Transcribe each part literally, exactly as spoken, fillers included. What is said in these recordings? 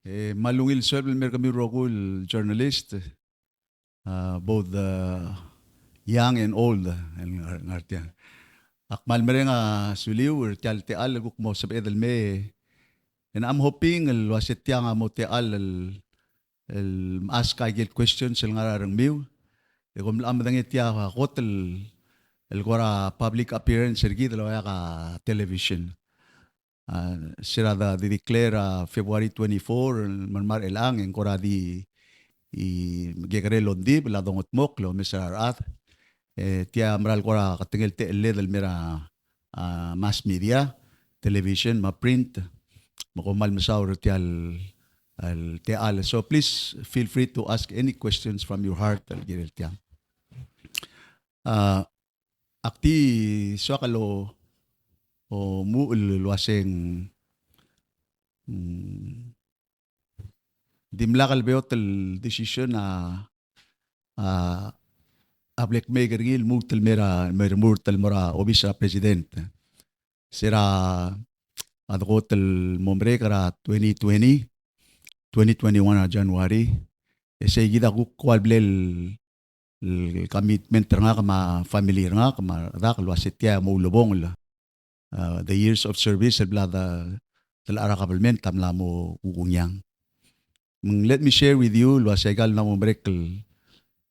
E, me a ungil sueleb el mer kemiu el rokui el journalist, uh, both the young and old, el ngar, ngar tiang. Ak kmal mereng a suliu er tia el techall el kuk mo sebeched el mei. And I'm hoping el uase tiang a mo techall el, el ask a ikel questions el ngar er a rengmiu. E kom locha medengei tia a kot el, el kora public appearance er kid el oeak a television. A, se er a di declare a February twenty-four, el mla er chelechang, e ng kora di, e, kekerei el ongdibel a dongedmokl el omes er a rechad. E, tia mera el kora ketengel techelled el mer a, a, mass media, television, me a print. Me kom kmal mesaul er tia el, el techall. So please feel free to ask any questions from your heart, el kirel tiang. A, ak di soak el o, omuchel el uaseng, mm, dimlak el beot el decision a, a, a bla kmake er ngii el lmuut el mer a, mer a lmuut el mo er a obis er a president. Se er a, a dekot el mo merek er a twenty twenty, twenty twenty-one er a January. E sei kid a kuk ua el bla el el commitment er ngak me a family er ngak me a redak el uase tia mo ulebongel, uh, the years of service el bla de, de locha er a kabelment a mla mo kukungiang. Me ng let me share with you el uase aika el mla mo merek el,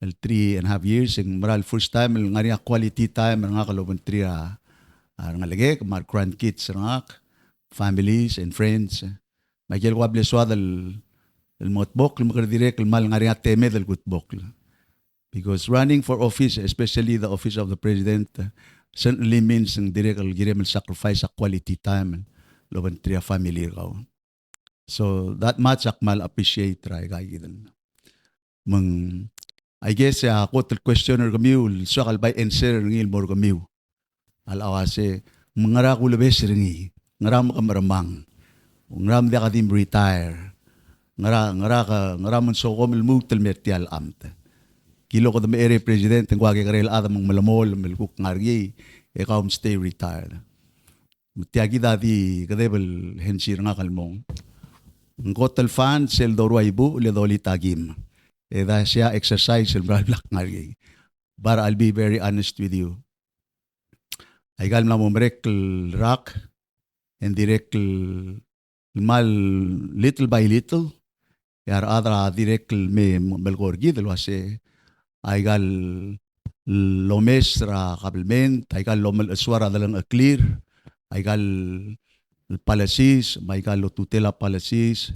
el three and a half years, e ng mera el first time el ngar er ngii a quality time er ngak el obengterir a, a rengelekek me a re grandkids er ngak, families and friends. Me aike el kuk ua bla soad el, el mengedmokl, me kede dirrek el kmal ngar er ngii a temed el kutmokl. Because running for office, especially the office of the president, uh, certainly means ng dirrek el kirem el sacrifice a quality time el obengterir a family er kau. So that much ak kmal appreciate er aika kid el. Me ng, I guess, a kot el question er kemiu el soak el bai answer er ngii el mo er kemiu. A locha uase, me ngera kulebes er ngii, ngera me ke meremang, ngera me diak di retire, ngera, ngera ke, ngera me ng soak el lmuut el mer tia el amt. Kilo kede mecherei a president, ng ua kekerei el chad me ng melemolem el kuk ngar er ngii, e kau me stay retired. Me tia kid a di kedeb el hensi er ngak el mong. Ng kot el fund sel doruul a ibuch le dolit a kim. E de sei a exercise el mera el bla kngar er ngii. But I'll be very honest with you. Aika el mla mo merek el rak, e ng dirrek el kmal little by little, e a rechad a dirrek el me, melekoi er kid el uase aika el lomes er a kabelment, aika el lomelechesua er a delengcheklir, aika el policies, me aika el lotutel a policies,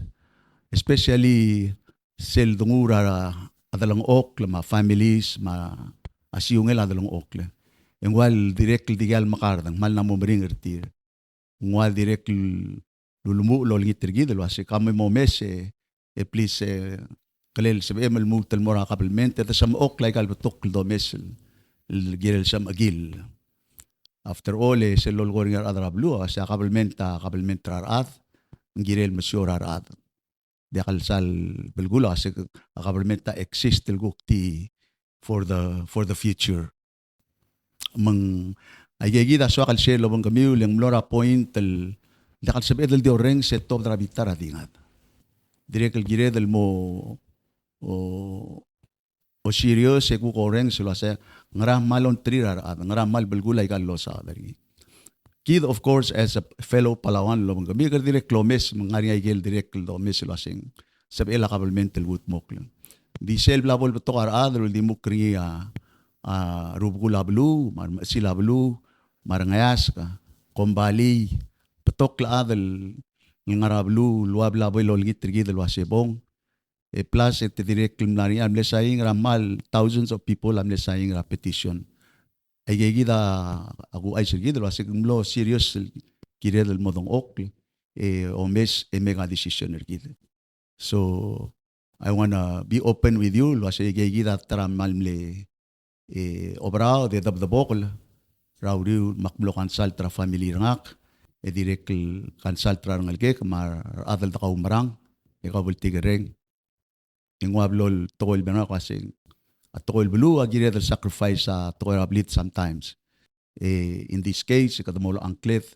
especially sel dengu er a delengchokl me a families me a siungel a delengchokl. E ng ua el dirrek el dikea el mekard, ng kmal mla mo meringel er tir. Ng ua dirrek el ulemuchel el olengit er kid el uase ka me mo omes e, e please, e, kelel sebechem el lmuut el mo er a kabelment e de semechokl aika el betok el domes el, el kirel semechekil. After all, e sel lolekoi er ngii a rechad er a beluu, a uase a kabelment a kabelment er a rechad, ng kirel mesiou er a rechad. Diak el sal belkul a uase a kabelment a exist el kuk tii for the, for the future. Me ng aikakid a soak el share el obengkemiu, le ng mlo er a point el diak el sebeched el di orrenges e tuobed er a bita er a di ngad. Dirrek el kired el mo, o, o serious e kuk orrenges el uase ngera kmal ongtir a rechad, ngera kmal belkul aika el losaod er ngii. Kid, of course, as a fellow Palauan el obengkemiu, kede dirrek el omes, me ng ngar er ngii a ikel dirrek el domes el uaseng sebechel a kabelment el kutmokl. Di sel bla bo lebetok a rechad el uldimukl er ngii a, a rubekul a beluu, me a remechesil a beluu, me a rengeasek, kombalii, betok el chad el ngar er a beluu el ua bla bo el olengit er kid el uase bong. E plus e te dirrek el mla er ngii a mle saing er a kmal thousands of people a mle saing er a petition. Aikakid a kuchais er kid el uase ng mlo serious el kired el mo dengchokl, e omes e make a decision er kid. So I wanna be open with you el uase aikakid a ta er a kmal mle, e, oberaod e debedebokl er a uriul me ak mlo consult er a family er ngak, e dirrek el consult er a rengelekek me a rechad el dekaumerang, e kau bo ltikerreng. E ng ua blo el tekoi el mei er ngak el uaseng, a tekoi el beluu a kired el sacrifice a tekoi er a blid sometimes. E in this case, kede mo locha ngkled,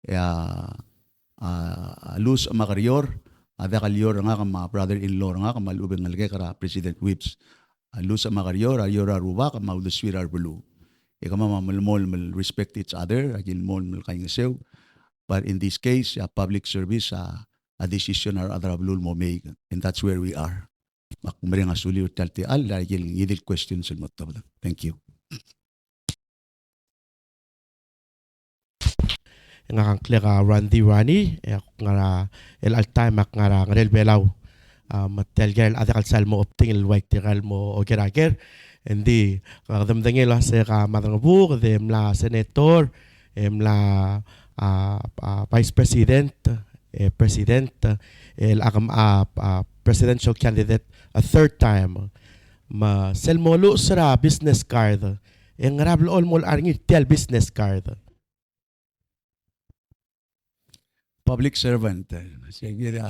e a, a, a lus me a kerior a diak el eou er ngak me a brother-in-law er ngak me a lechub e ng ngelekek er a President Whipps. A lluich me a kerior, a eou er a rubak me a uldesuir a rebeluu. E kemam a melemolem el respect each other, a kilemolem el kaingeseu. But in this case, a public service a, a decision a rechad er a beluu el mo make, and that's where we are. Me ak mereng a suliu er tia el techall, a ikel ngii di el questions el mo tobed. Thank you. Ngak a ngklek a Randy Rani, e ak ngar er a, el all time ak ngar er a Ngerel Belau. A, me tia el ker a diak el sal mo opting el ua tirka el mo oker a ker. Engdi, ngak a medengei el uase a Maderangebuked e mla senator, e mla, a, a, vice president, e president, e a, a, a presidential candidate a third time. Me sel mo luches er a business card, e ngera blechoel mo locha er ngii er tia el business card? Public servant. Sei kid a,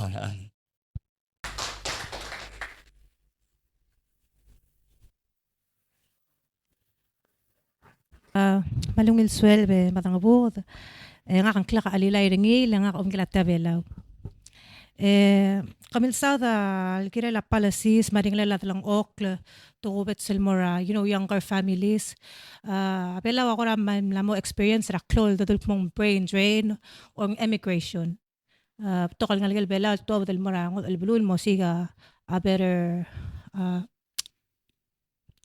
a, me a ungil sueleb e Maderangebuked. E ngak a ngklek a Chelilai Rengiil, e ngak a omkil a Tia Belau. E, ke milsaod el kirel a policies me a ringelel a delengchokl, tokubets el mo er a, you know, younger families. A, Belau a kora mla mo experience er a klou el dedu el kmo ng brain drain or ng emigration. A, betok el ngelekel Belau el tuobed el mo er a ngodech el beluu el mo siik a, a better, a,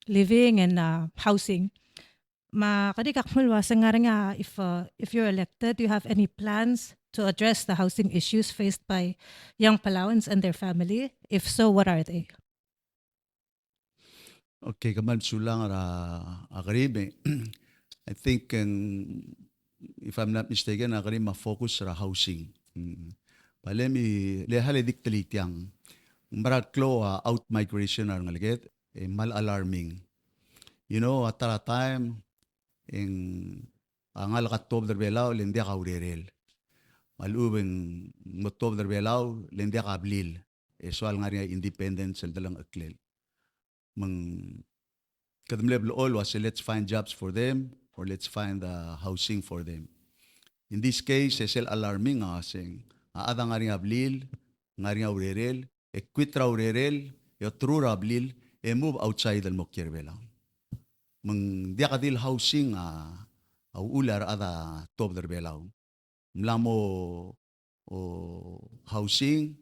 living and, a, housing. Me kede kuk mo el uase ng ngar er ngii a, if, uh, if you're elected, do you have any plans to address the housing issues faced by young Palauans and their family? If so, what are they? Okay, kmal mesulang er a, a kerim e. I think, um, if I'm not mistaken, a kerim a focus er a housing. Mm. But let me, le hale diktelii tiang. Ng mera el klou a out migration er a rengeleked, e kmal alarming. You know, a ta er a taem, e ng a ngalek a tuobed er Belau le ng diak a urerel. Me a lechub e ng mo tuobed er Belau le ng diak a blil. E soal ngar er ngii a independence el delengcheklel. Me ng kede mle blechoel el uase let's find jobs for them or let's find, uh, housing for them. In this case, e sel alarming a uaseng a chad a ngar er ngii a blil, ngar er ngii a urerel, e quit er a urerel, e oterur a blil, e move outside el mo kiei er Belau. Me ng diak di el housing a, a uchul a rechad a tuobed er Belau. Ng mla mo, o, housing,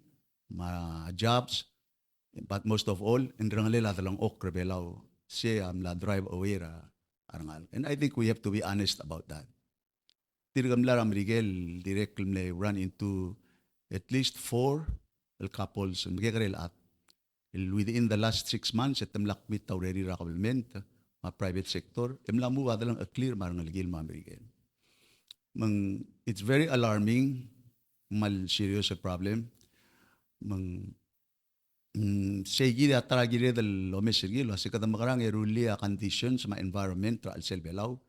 me a jobs, but most of all, e ng rengelekel a delengchokl er Belau, sei a mla drive away er a, a rengalek. And I think we have to be honest about that. Tirke el mla er a Merikel, dirrek el mle run into at least four el couples, el mekekerei el chad. El within the last six months, e te mla commit a urerir er a government, me a private sector, e mla move a delengcheklir me a rengelekir me a Merikel. Me ng, it's very alarming, kmal serious el problem. Me ng, mm, sei kid a ta er a kired el omes er kid el uase kede mekerang e rullii a conditions me a environment er a chelsel Belau.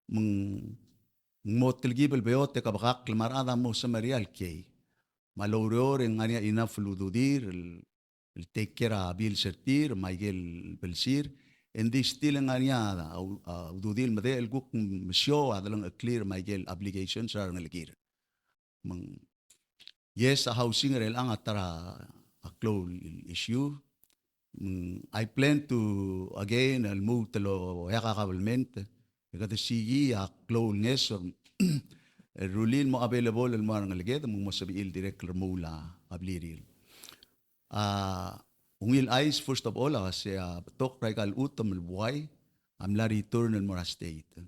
Me ng mo telkib el beot e kebekakl me a rechad a mo semeriar el kiei. Me a loureor e ng ngar er ngii a enough el ududir el, el take care a bills er tir me a ikel belsir. E ng di still e ng ngar er ngii a, a, a ududir el medechel el kuk mesiou a delengcheklir me a ikel obligations er a rengelekir. Me ng, yes, a housing er chelechang a ta er a klou el issue. Me ng, I plan to, again, el lmuut el oeak a government, e kede siikii a klou el ngeso el rullii el mo available el mo er a rengeleked, me ng mo sebechir el dirrek el remuul a blirir. A, ungil chais, first of all, a uase a betok er aika el chutem el buai a mla return el mo er a state.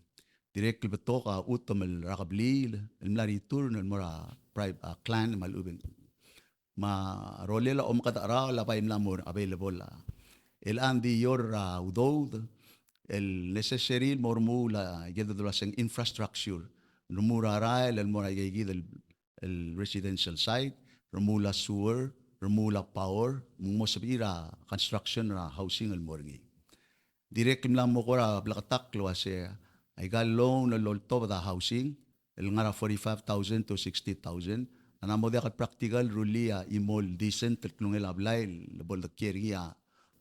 Dirrek el betok a chutem el, er a kebliil el mla return el mo er a private, a, clan me a lechub e ng. Me a rolel a omekedecheraol a bai mla mo available a. Chelechang di eou er a udoud el necessary el mo remuul a, ikid el dua se ng infrastructure. Remuul a rael el mo er a ikakid el el residential site, remuul a sewer, remuul a power, me ng mo sebechir a construction er a housing el mo er ngii. Dirrek el mla mo kora bleketakl el uase aika el loan el loltobed a housing, el ngar er a forty-five thousand to sixty thousand, a mla mo diak el practical el rullii a chimo el decent el klungel a blai el bo ledekiei er ngii a,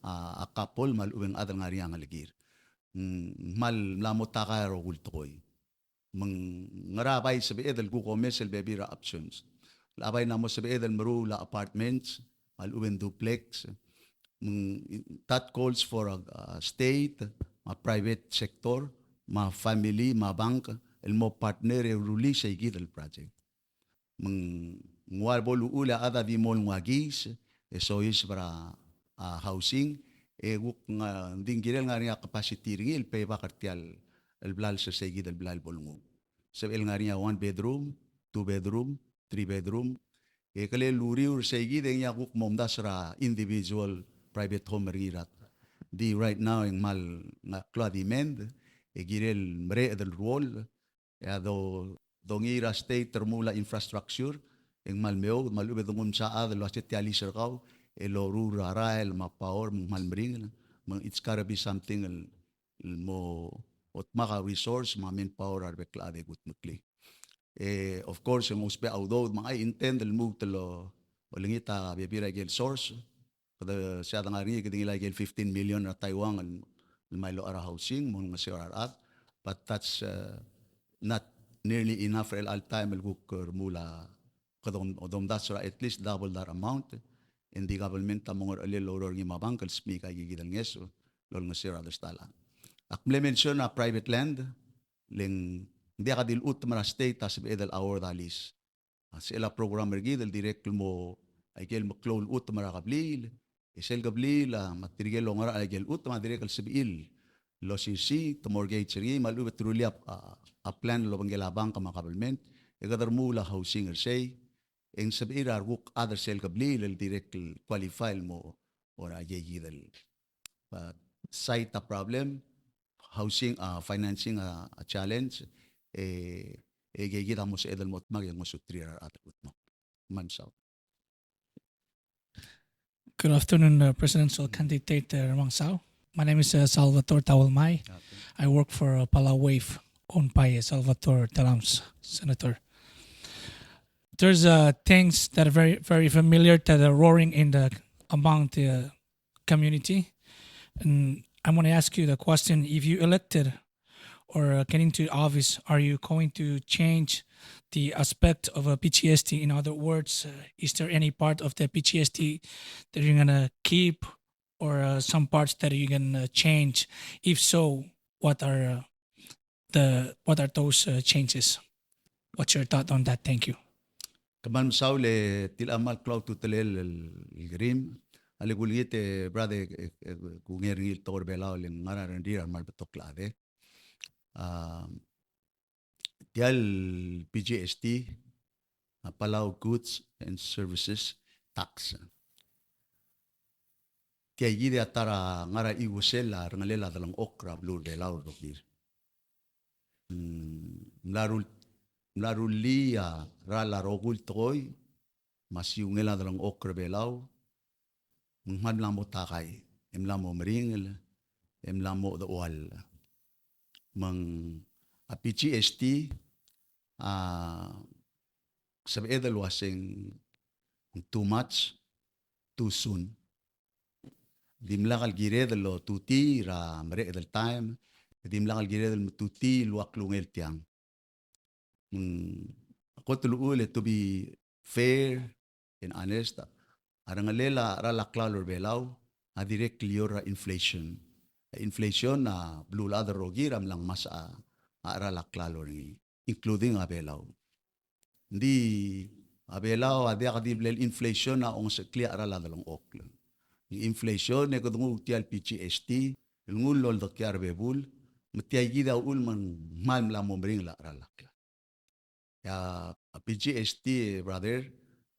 a, a couple me a lechub e ng chad el ngar er ngii a ngelekir. Mm, kmal mla mo takai a rokui el tekoi. Me ng ngera bai sebeched el kuk omes el bebil er a options. el bai ng mo sebeched el meruul a apartments, me a lechub e ng duplex. Me ng, that calls for a, a state, me a private sector, me a family, me a bank, el mo partner e rullii sei kid el project. Me ng ua bo luchul e a chad a di mo nguu a case, e soiseb er a, a housing, e kuk ng, ng di ng kirel ngar er ngii a capacity er ngii el pay back er tia el, el blals er sei kid el blai el bo lenguu. Sebechel ngar er ngii a one bedroom, two bedroom, three bedroom, e kele uriul er sei kid e ng kuk momdasu er a individual private home er ngii er a. Di right now e ng kmal, ng klou a demand, e kirel mereched el ruoll, e a do, dongii er a state el remuul a infrastructure, e ng kmal meoud, me a lechub e de nguu msa a chad el uase tia lease er kau, e loruul er a rael me a power, me ng kmal meringel, me it's gotta be something el, el mo, otmak a resource, me a manpower er a rebek el chad e kudmeklii. E, of course, e ng ousbech a udoud, me ng intend el lmuut el olengit a bebil er a ikel source, Kede, se a dengar er ngii, kede ngilai a ikel fifteen million er a Taiwan el, el mei el locha er a housing, mo olengeseu er a rechad. But that's, uh, not nearly enough er chelecha el taem el kuk remuul a, kede om-, domdasu er a at least double that amount. E ng di government a mo ngerchelel el oureor er ngii me a bank el smiik a ikakid el ngeso el olengeseu er a dersta el chad. Ak mle mention a private land, le ng diak di el chutem er a state a sebeched el award a lease. A sel a program er kid el dirrek el mo, a ikel meklou el chutem er a kebliil, e sel kebliil a, me tirke el ongerachel a ikel chutem a dirrek el sebechir el osirsii, te mortgage er ngii, me a lechub e te rullii a, a, a plan el obengkel a bank me a government, e kede remuul a housing er sei, e ng sebechir a rekuk chad er sel kebliil el dirrek el qualify el mo, ora ikakid el. But cite a problem, housing, uh, financing, uh, a challenge, e, e ikakid a mo sebeched el mo dmak e ngosuterir a rechad el kudmokl. Me ng mesaul. Good afternoon, uh, Presidential Candidate, uh, Remengesau. My name is, uh, Salvatore Taulmai. Okay. I work for, uh, Palau Wave, owned by, uh, Salvatore Tellames, Senator. There's, uh, things that are very, very familiar that are roaring in the, among the community. And I'm gonna ask you the question, if you elected or, uh, getting to office, are you going to change the aspect of a P G S T? In other words, uh, is there any part of the P G S T that you're gonna keep or, uh, some parts that you're gonna change? If so, what are, uh, the, what are those, uh, changes? What's your thought on that? Thank you. Kmal mesaul e tia el kmal klou a ultutelel el, el kerim. A le kulengit e brother, e, e, kungei er ngii el tekoi er a Belau le ng ngar er a rengrir a kmal betok el chad. A, tia el P G S T, a Palau Goods and Services Tax. Tia ikid a ta er a ngar er a iusel a rengelel a delengchokl er a beluu er a Belau el rokir. Mm, mla rull-, mla rullii a ralm a rokui el tekoi, me a siungel a delengchokl er a Belau, me ng kmal mla mo takai, e mla mo meringel, e mla mo dechuall. Me ng a P G S T, a, sebeched el uaseng too much, too soon. Dimlak el kired el otutii er a mereched el taem, dimlak el kired el metutii el ua klungel tiang. Mm, a kot el uchul e to be fair and honest, a rengelel a cheral a klalo er a Belau a dirrek el eou er a inflation. A inflation a beluulechad el rokir a mla ngmasech a, a cheral a klalo er ngii, including a Belau. Ng di a Belau a diak di bla el inflation a ongesecheklii a cheral a delengchokl. Ng inflation e kede nguu tia el P G S T, el nguu el oldekii a rebebul, me tia ikid a uchul me ng kmal mla mo meringel a cheral a klalo. A P G S T, brother,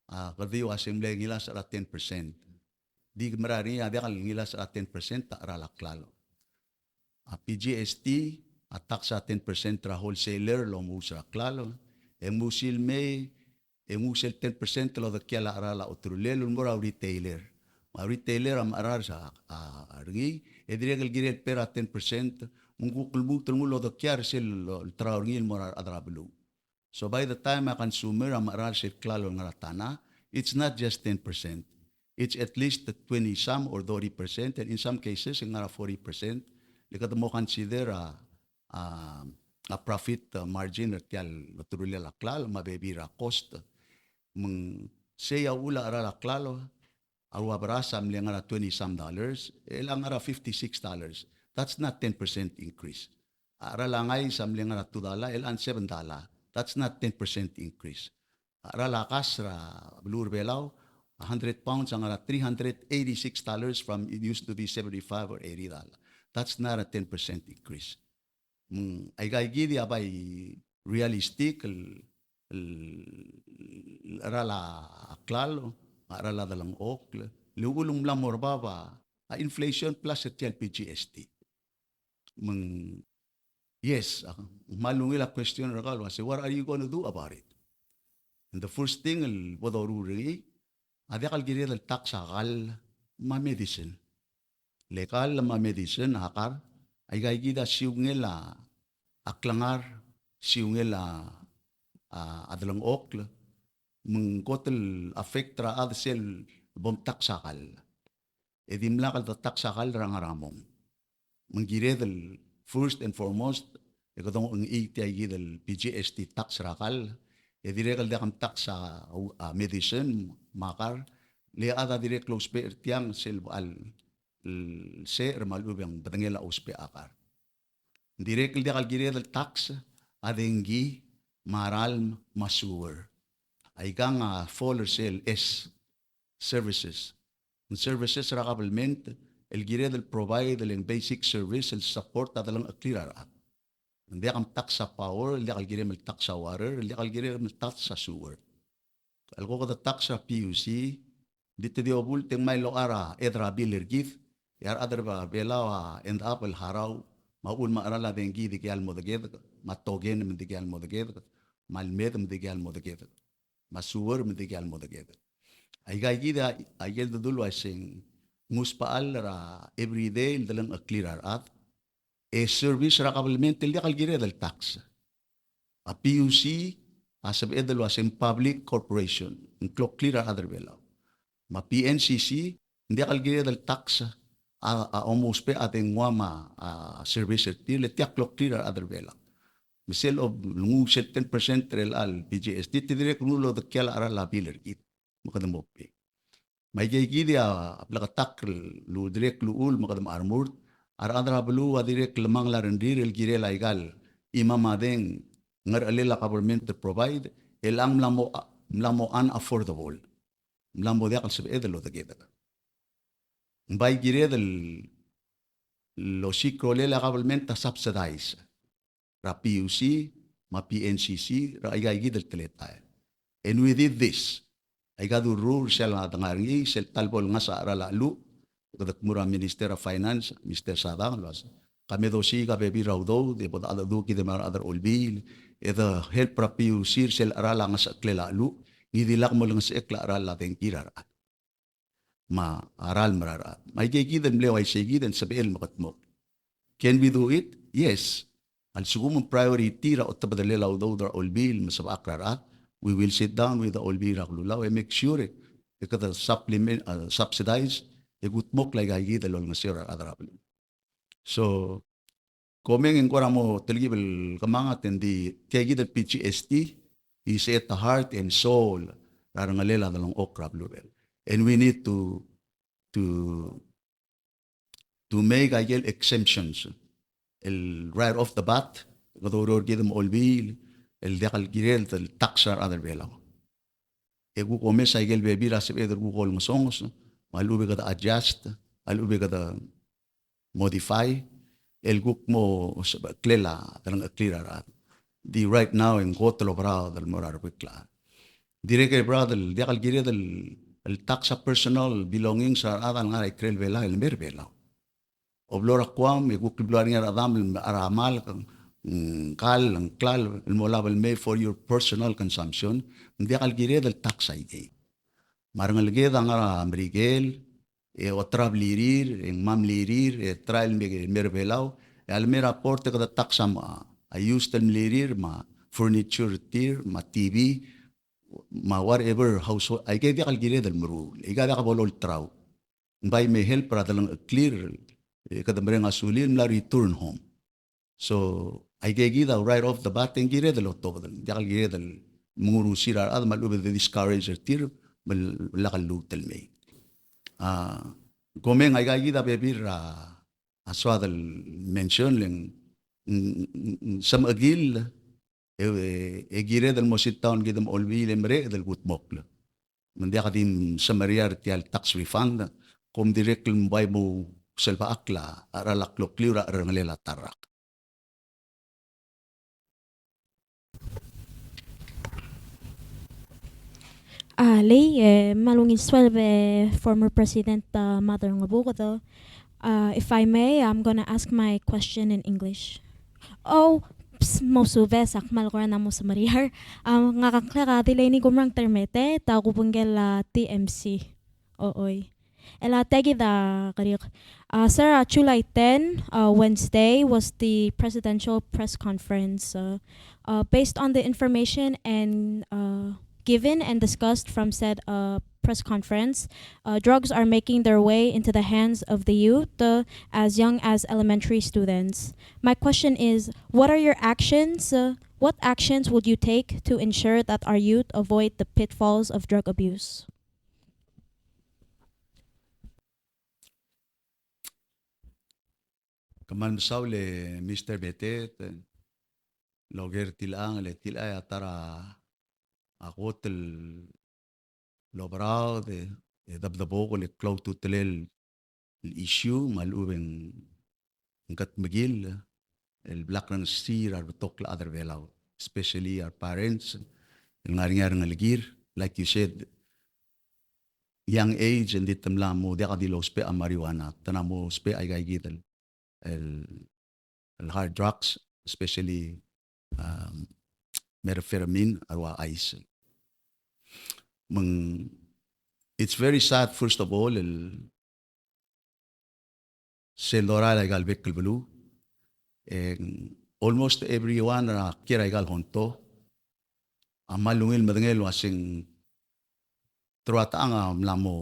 a, kede di uaseng mle ngilasech er a ten percent. Di mera er ngii a diak el ngilasech er a ten percent a cheral a klalo. A P G S T a tax a ten percent er a wholesaler el omuus er a klalo. E ng musil mei, e nguu sel ten percent el odekial a cheral a oterulel el mo er a retailer. Me a retailer a mechar er a, a, er ngii, e dirrek el kirel el pay er a ten percent, me ng kuk lmuut el nguu el odekial er sel, el terau er ngii el mo er a rechad er a beluu. So by the time a consumer a mechar er sel klalo el ngar er a tana, it's not just ten percent. It's at least twenty some or thirty percent, and in some cases, e ngar er a forty percent. Le kede mo consider a, a, a profit, a, margin er tia el oterulel a klalo, me a bebil er a cost. Me ng sei a uchul a cheral a klalo, a ua beras a mle ngar er a twenty some dollars, el a ngar er a fifty six dollars. That's not ten percent increase. A cheral a ngais a mle ngar er a two dollar, el a seven dollar. That's not ten percent increase. A cheral a kas er a beluu er a Belau, a hundred pounds a ngar er a three hundred eighty six dollars from it used to be seventy five or eighty dollar. That's not a ten percent increase. Me ng aika kid a bai realistic el, el, el cheral a klalo, a cheral a delengchokl, le uchul ng mla mo er bab a inflation plus er tia el P G S T. Me ng, yes, a, ng kmal ungil a question er kau el uase, what are you gonna do about it? And the first thing el bo doruul er ngii, a diak el kired el tax a kall me a medicine. Le kall me a medicine a kar, aika kid a siungel a klengar, siungel a, a, a delengchokl, me ng kot el affect er a chad sel bo mtax a kall. E dimlak el de tax a kall er a ngar er a mong. Me ng kired el first and foremost, e kede ngii tia kid el P G S T tax er a kall, e dirrek el diak mtax a, a medicine me a kar, le chad a dirrek el ousbech er tiang sel bechal secher me a lechub e ng bedengel a ousbech a kar. Ng dirrek el diak el kired el tax a dengki me a ralm me a sewer. Aikang a fall er sel S services. Ng services er a government el kired el provide el ng basic service el support a delengcheklir a rechad. Ng diak mtax a power, el diak el kirem el tax a water, el diak el kirem el tax a sewer. El ko kede tax er a P U C, di te di obult e ng mei el locha er a chad er a bill er kid, e a rechad er a Belau a end up el harau, me a uchul me a cheral a dengki dikea el mo dekedek, me a token me dikea el mo dekedek, me a lmed me dikea el mo dekedek, me a sewer me dikea el mo dekedek. Aika kid a, aike el dedu el uaisei ng usbechall er a everyday el delengcheklir a rechad, e service er a government el diak el kired el tax. A P U C a sebeched el uasei ng public corporation, ng kloklir a rechad er a Belau. Me a P N C C, ng diak el kired el tax a, a omousbech a dengua me a, a service er tir, le tia kloklir a rechad er a Belau. Me sel ob, nguu sel ten percent er chelecha el P G S T, te dirrek el nguu el odekial a cheral a bill er kid me kede mo pay. Me aike kid a bleketakl el dirrek el uchul me kede mo remurt, a rechad er a beluu a dirrek el mangel a rengrir el kirel aika el chimam a deng ngerechelel a government el provide, el ng mla mo, mla mo unaffordable. Mla mo diak el sebeched el odekedek. Ng bai kired el osiik a rolel a government a subsidize er a P U C me a P N C C er aika kid el teletael. And we did this. Aika el duruul er sel dengar er ngii, sel ta el bo lengasech a cheral a cheluch, kede kmu er a Minister of Finance, Mister Sadang, el uase, ka me dosiik a bebil er a udoud e bo dechedecheduch kid me a rechad er a Olbiil, e de help er a P U C er sel cheral a ngesecheklel a cheluch, ngii di lak mo olengesechekl a cheral a dengki er a rechad me a ralm er a rechad. Me aike kid el mle uaisei kid e ng sebechel el mekedmokl. Can we do it? Yes. A lsekum ng priority er a otebedelel a udoud er a Olbiil me a sebechakl er a rechad, we will sit down with the Olbiil er a Kelulau e make sure e kede supplement, uh, subsidize e kudmokl aika kid el olengeseu er a rechad er a beluu. So, komeng e ng kora mo telkib el kemanget e ng di tia kid el P G S T is at the heart and soul er a rengelel a delengchokl er a beluu er a Belau. And we need to, to, to make aike el exemptions. El right off the bat, kede oureor kid me a Olbiil, el diak el kired el tax er a rechad er a Belau. E kuk omes aike el bebil er a sebeched el kuk olengesonges, me a lechub e kede adjust, a lechub e kede modify, el kuk mo sebecheklel a delengcheklir a rechad. Di right now e ng kot el oberaod el mo er a rebek el chad. Dirrek el beraod el diak el kired el, el tax a personal belongings er a rechad el ngar er a ikrel Belau el mei er a Belau. Oblo er a Guam, e kuk el blo er ngii a rechedam el mechar a malk, ng kall, ng klalo, el mo olab el mei for your personal consumption, ng diak el kired el tax aikei. Me a rengeleked a ngar er a Merikel, e oter a blirir, e ng mo mlirir, e try el mei, mei er a Belau, e a lemei er a port e kede tax a, a used el mlirir, me a furniture er tir, me a T V, me a whatever household, aike diak el kired el meruul, aika diak bo lolterau. Ng bai me help er a delengcheklir, e kede mereng a sulir el mla return home. So, aike kid a right off the bat e ng kired el otobed, diak el kired el mengurusi er a rechad me a lechub e de discourage er tir me lak el lmuut el mei. A, komeng aika kid a bebil er a a soad el mention le ng, ng, ng, ng semechekil e, e, e kired el mo sit down kid me a Olbiil e mereched el kudmokl. Me ng diak di msemeriar tia el tax refund, kom dirrek el mbai mo selbechakl a cheral a klokliu er a cherrengelel a ta el rak. A, lei, e, me a ungil sueleb e former President, a, Maderangebuked. A, if I may, I'm gonna ask my question in English. Oh, ps, mo subes, ak kmal kora ng mo semeriar. A, ngak a ngklek a Delaney Kumerang Termeteet, a, kubengkel a T M C. Oi. El a tia kid a kerik. Uh, sir, uh, July ten, uh, Wednesday, was the presidential press conference. Uh, uh, based on the information and, uh, given and discussed from said, uh, press conference, uh, drugs are making their way into the hands of the youth, uh, as young as elementary students. My question is, what are your actions? Uh, what actions would you take to ensure that our youth avoid the pitfalls of drug abuse? Kmal mesaul e Mister Beteet, el oker er tilechang, le tilechang a ta er a kot el oberaod e debdebokl el klou a ultutelel el issue me a lechub e ng ng kedmekill el bla krengesii er a rebetok el chad er a Belau, especially our parents, el ngar er ngii a rengelekir, like you said, young age, e ng di te mla mo diak di lousbech a marijuana, te mla mo ousbech aika kid el, el, el hard drugs, especially, um, methamphetamine, a ua ice. Me ng, it's very sad, first of all, el sel dorael aika el bek el beluu, e ng almost everyone er a kiei er aika el honto a kmal ungil medengei el uaseng te rua techang a mla mo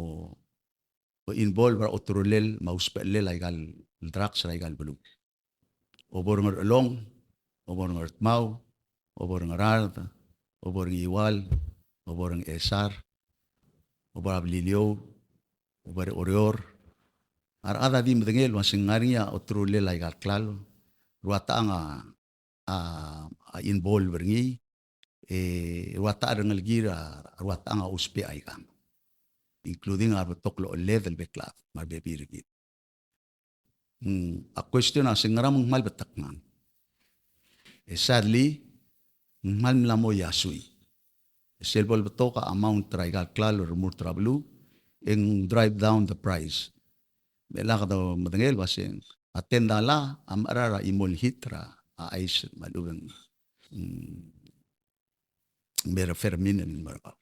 involve er a oterulel me a usbechelel aika el drugs er aika el beluu. Obo er a Ngerchelong, obo er a Ngardmau, obo er a Ngaraard, obo er a Ngiwal, obo er a Ngchesar, obo er a Beliliou, obo er a Oreor. A rechad a di medengei el uaseng ngar er ngii a oterulel aika el klalo, rua techang a, a, a involve er ngii, e rua techang a rengelekir a rua techang a ousbech aika, including a rebetok el ochelled el bek el chad me a rebebil er kid. Mm, a question a se ngera me ng kmal betok ngang. E sadly, ng kmal mla mo iasui. E sel bo lebetok a amount er aika el klalo el remurt er a beluu, e ng drive down the price. Me lak de medengei el uaseng a ten dollar a mechar a chimo el hit er a ice me a lechub e ng, mm, methamphetamine el mo er kau.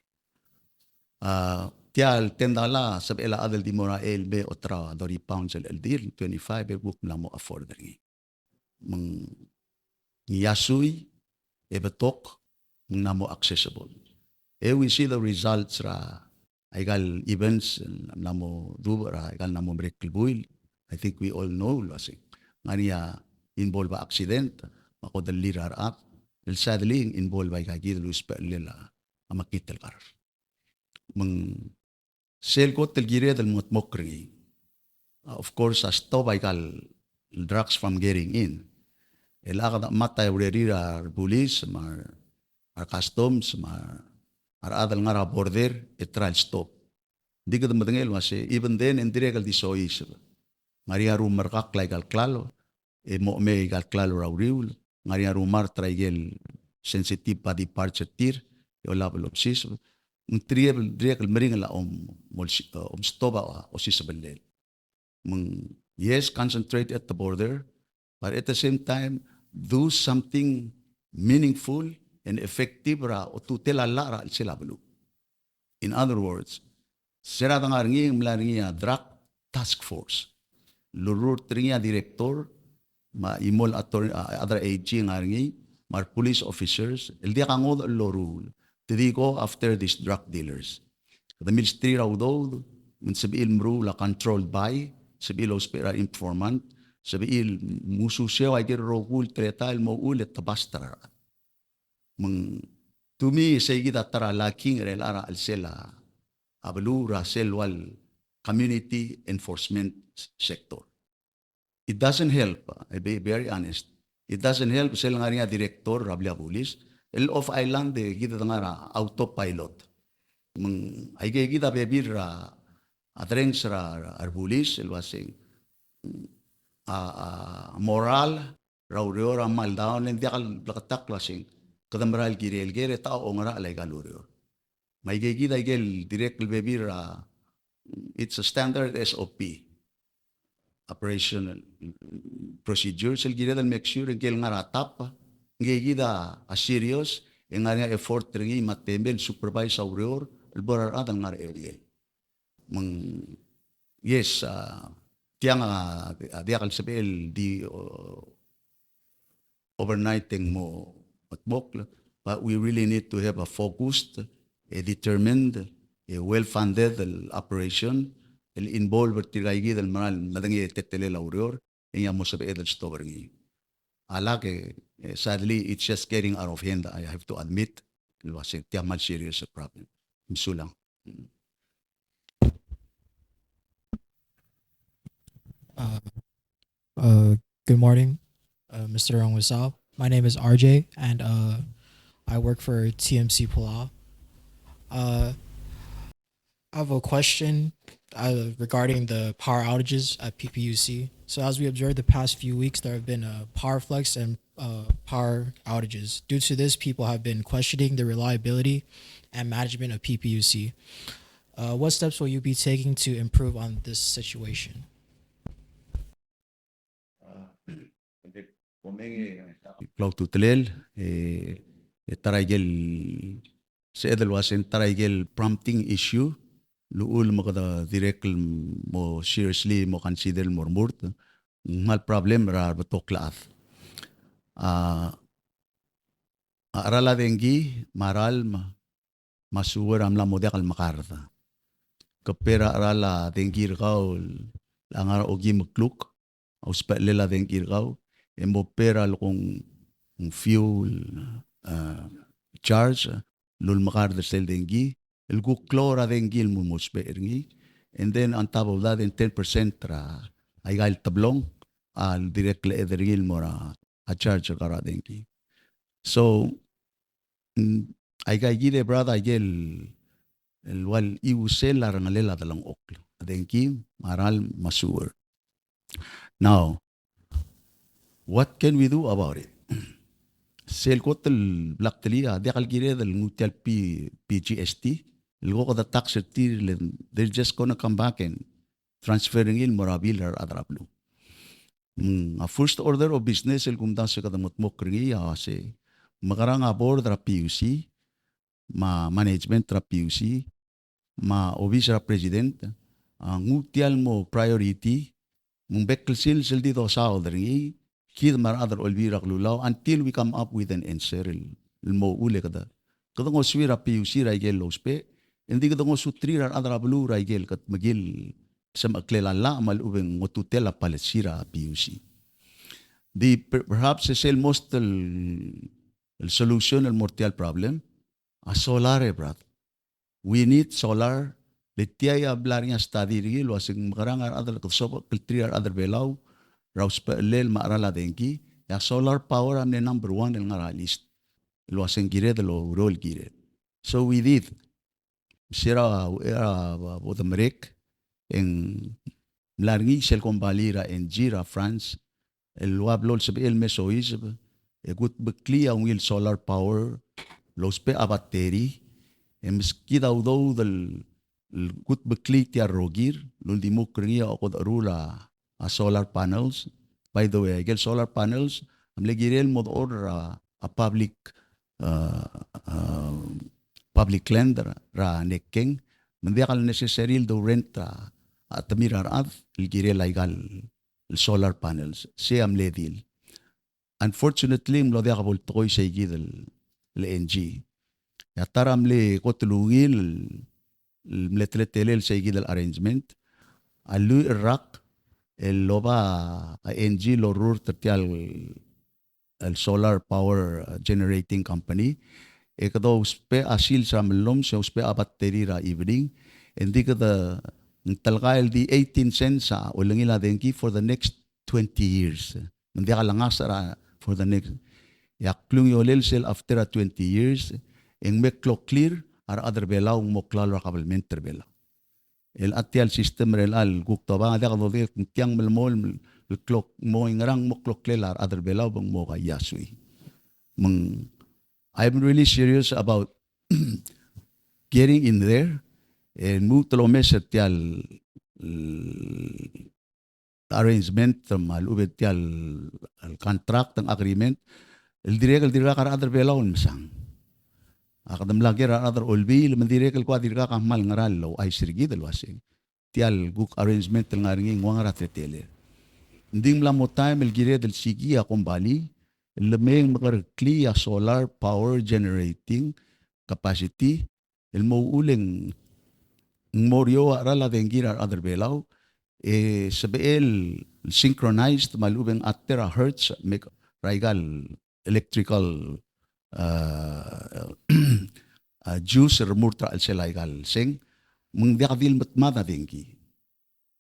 A, tia el ten dollar, sebechel a chad el di mo er a el me oterau a thirty pounds el cheldir, twenty-five, e kuk mla mo afford er ngii. Me ng iasui, e betok, me ng mla mo accessible. E we see the results er a aika el events el mla mo dubech er aika el mla mo merek el buil. I think we all know el uaseng ngar er ngii a involve a accident me a kodellii er a rechad, el sadly ng involve aika kid el usbechelel a mekngit el kar. Me ng sel kot el kired el mengedmokl er ngii, a, of course, a stop aika el drugs from getting in. E lak de mata e urerir a rebulis me a re customs me a rechad el ngar er a border e try el stop. Ng di kede medengei el uase, even then, e ng dirrek el di soiseb. Ngar er ngii a rumerkakl aika el klalo, e mo mei aika el klalo er a uriul, ngar er ngii a rumart er aike el sensitive body parts er tir, e olab el obsiseb. Ng dirrek el, dirrek el meringel a om, mo, eh, om stop a osisebellel. Me ng, yes, concentrate at the border, but at the same time, do something meaningful and effective er a otutel a llach er a chelsel a beluu. In other words, se er a dengar er ngii, ng mla er ngii a drug task force. Lururt er ngii a director, me a chimo el attorney, a, a, A G ngar er ngii, me a re police officers, el diak a ngodech el loruul. Te di go after these drug dealers. Kede milsterir a udoud, me ng sebechir el meruul a controlled buy, sebechir el ousbech er a informant, sebechir el mususeu aike el rokui el teletael el mo uchul e te bust er a rechad. Me ng to me, sei kid a ta er a lacking er a chelecha er a chelsel a beluu er a sel ua el community enforcement sector. It doesn't help, uh, be very honest. It doesn't help sel ngar er ngii a director er a blil a bulis. El off island e kid a ngar er a autopilot. Me ng aike kid a bebil er a, a derrenges er a, a rebulis, el uaseng, a, a moral er a ureor a kmal down, e ng diak el bleketakl el uaseng kede mera el kirel, el ker e te ongerachel aika el ureor. Me aike kid aike el dirrek el bebil er a, it's a standard S O P, operational procedures, el kired el make sure ngike el ngar er a top, ngike kid a serious, e ngar er ngii a effort er ngii me a temel el supervise a ureor el bo er a rechad el ngar er a eungel. Me ng, yes, a, tiang a, a diak el sebechel el di, o, overnight e ng mo, mo dmokl, but we really need to have a focused, a determined, a well-funded operation, el involve er tirka kid el mera el medengei a teletelel a ureor, e ng mo sebeched el stop er ngii. A lak e, e, sadly, it's just getting out of hand, I have to admit, el uasei tia kmal serious problem. Mesulang. Uh, uh, good morning, uh, Mister Rongwesao. My name is R J, and, uh, I work for T M C Palau. Uh, I have a question, uh, regarding the power outages at P P U C. So, as we observed the past few weeks, there have been, uh, power flux and, uh, power outages. Due to this, people have been questioning the reliability and management of P P U C. Uh, what steps will you be taking to improve on this situation? Klou a ultutelel, e, e ta er a ikel, sebeched el uasei ta er a ikel prompting issue, el uchul me kede dirrek el mo seriously mo consider el mo remurt, ng kmal problem er a rebetok el chad. A, a cheral a dengki, me a ralm, me a sewer a mla mo diak el mekard. Ke pay er a cheral a dengki er kau el ngar er a okeim el kluk, a usbechelel a dengki er kau, e mo pay er a lekong fuel, a, charge, el ulemekard er sel dengki, el kuk klou er a dengki el mo, mo usbech er ngii, and then on top of that, e ng ten percent er a, aika el teblong, a dirrek el chad er ngii el mo er a, a charge er kau er a dengki. So, mm, aika kid e brother, aike el, el ua el iusel a rengelel a delengchokl, a dengki, me a ralm, me a sewer. Now, what can we do about it? Sel kot el bla ktelii a diak el kired el nguu tia el P-, P G S T, el ko kede tax er tir, le, they're just gonna come back and transfer er ngii el mo er a bill er a rechad er a beluu. Mm, a first order of business el kumdasu e kede mo dmokl er ngii a uasei, mekerang a board er a P U C, me a management er a P U C, me a obis er a president, a nguu tia el mo priority, me ng bek el sils el di dosaod er ngii, kid me a rechad er a Olbiil er a Kelulau, until we come up with an answer el, el mo uchul e kede, kede ngosuir a P U C er a ikel lousbech, e ng di kede ngosuterir a rechad er a beluu er a ikel kedmekill semecheklel a llach me a lechub e ng ngotutel a policy er a P U C. Di per-, perhaps e sel most el, el solution el mo er tia el problem, a solar e brother. We need solar. Le tia a bla er ngii a study er ngii el uaseng mekerang a rechad el kede sobecheklterir a rechad er a Belau er a usbechelel me a cheral a dengki, e a solar power a mle number one el ngar er a list el uaseng kired el oureor el kirel. So we did. Se er a, er a, a bo demerek, e ng mla er ngii sel kombalii er a Engie er a France, el ua blo el sebechel el me soiseb, e kutmeklii a ungil solar power, el ousbech a battery, e meskid a udoud el, el kutmeklii tia el rokir, el uldimukl er ngii a okedecherul a, a solar panels. By the way, a ikel solar panels, a mle kirel el mo dechor er a, a public, a, a, public land er a, er a Nekkeng, me ng diak el necessary el dourent a, a chetemir a rechad, el kirel aika el el solar panels, sei a mle deal. Unfortunately, ng mlo diak bo el tekoi sei kid el, el Engie. E a ta er a mle kot el ungil, el mle teletelel sei kid el arrangement, a lluich el rak, el loba a Engie el orurt er tia el el solar power, uh, generating company, e kede ousbech a sils er a mellomes, e ousbech a battery er a evening, e ng di kede, ng telkai el di eighteen cents a olengil a dengki for the next twenty years. Me ng diak lengasech er a for the next. E a klungiolel sel after a twenty years, e ng me kloklir a rechad er Belau, ng mo klalo er a kabelment er Belau. El a tia el system er chelecha el kuk tobang, a diak dodengei el kmo ng tiang melemolem el klok, mo ingerang mo kloklel a rechad er Belau, be ng mo kaiasui. Me ng, I'm really serious about getting in there, e lmuut el omes er tia el, el arrangement me a lechub e tia el, el contract, ng agreement, el dirrek el dirkak a rechad er Belau el mesang. A kede mla ker a rechad er a Olbiil, me ng dirrek el kuk dirkak a kmal ngera el ouchais er kid el uaseng tia el kuk arrangement el ngar er ngii ng ua ngera a teletelel. Ng di ng mla mo taem el kired el sikii a kombalii el lemei e mekereklii a solar power generating capacity el mo uchul e ng mo er eou a cheral a dengki er a rechad er Belau, e sebechel synchronized me a lechub e ng a terahertz me er aika el electrical, uh, uh, juice el remurt er a chelsel aika el seng, me ng diak di lemedmad a dengki.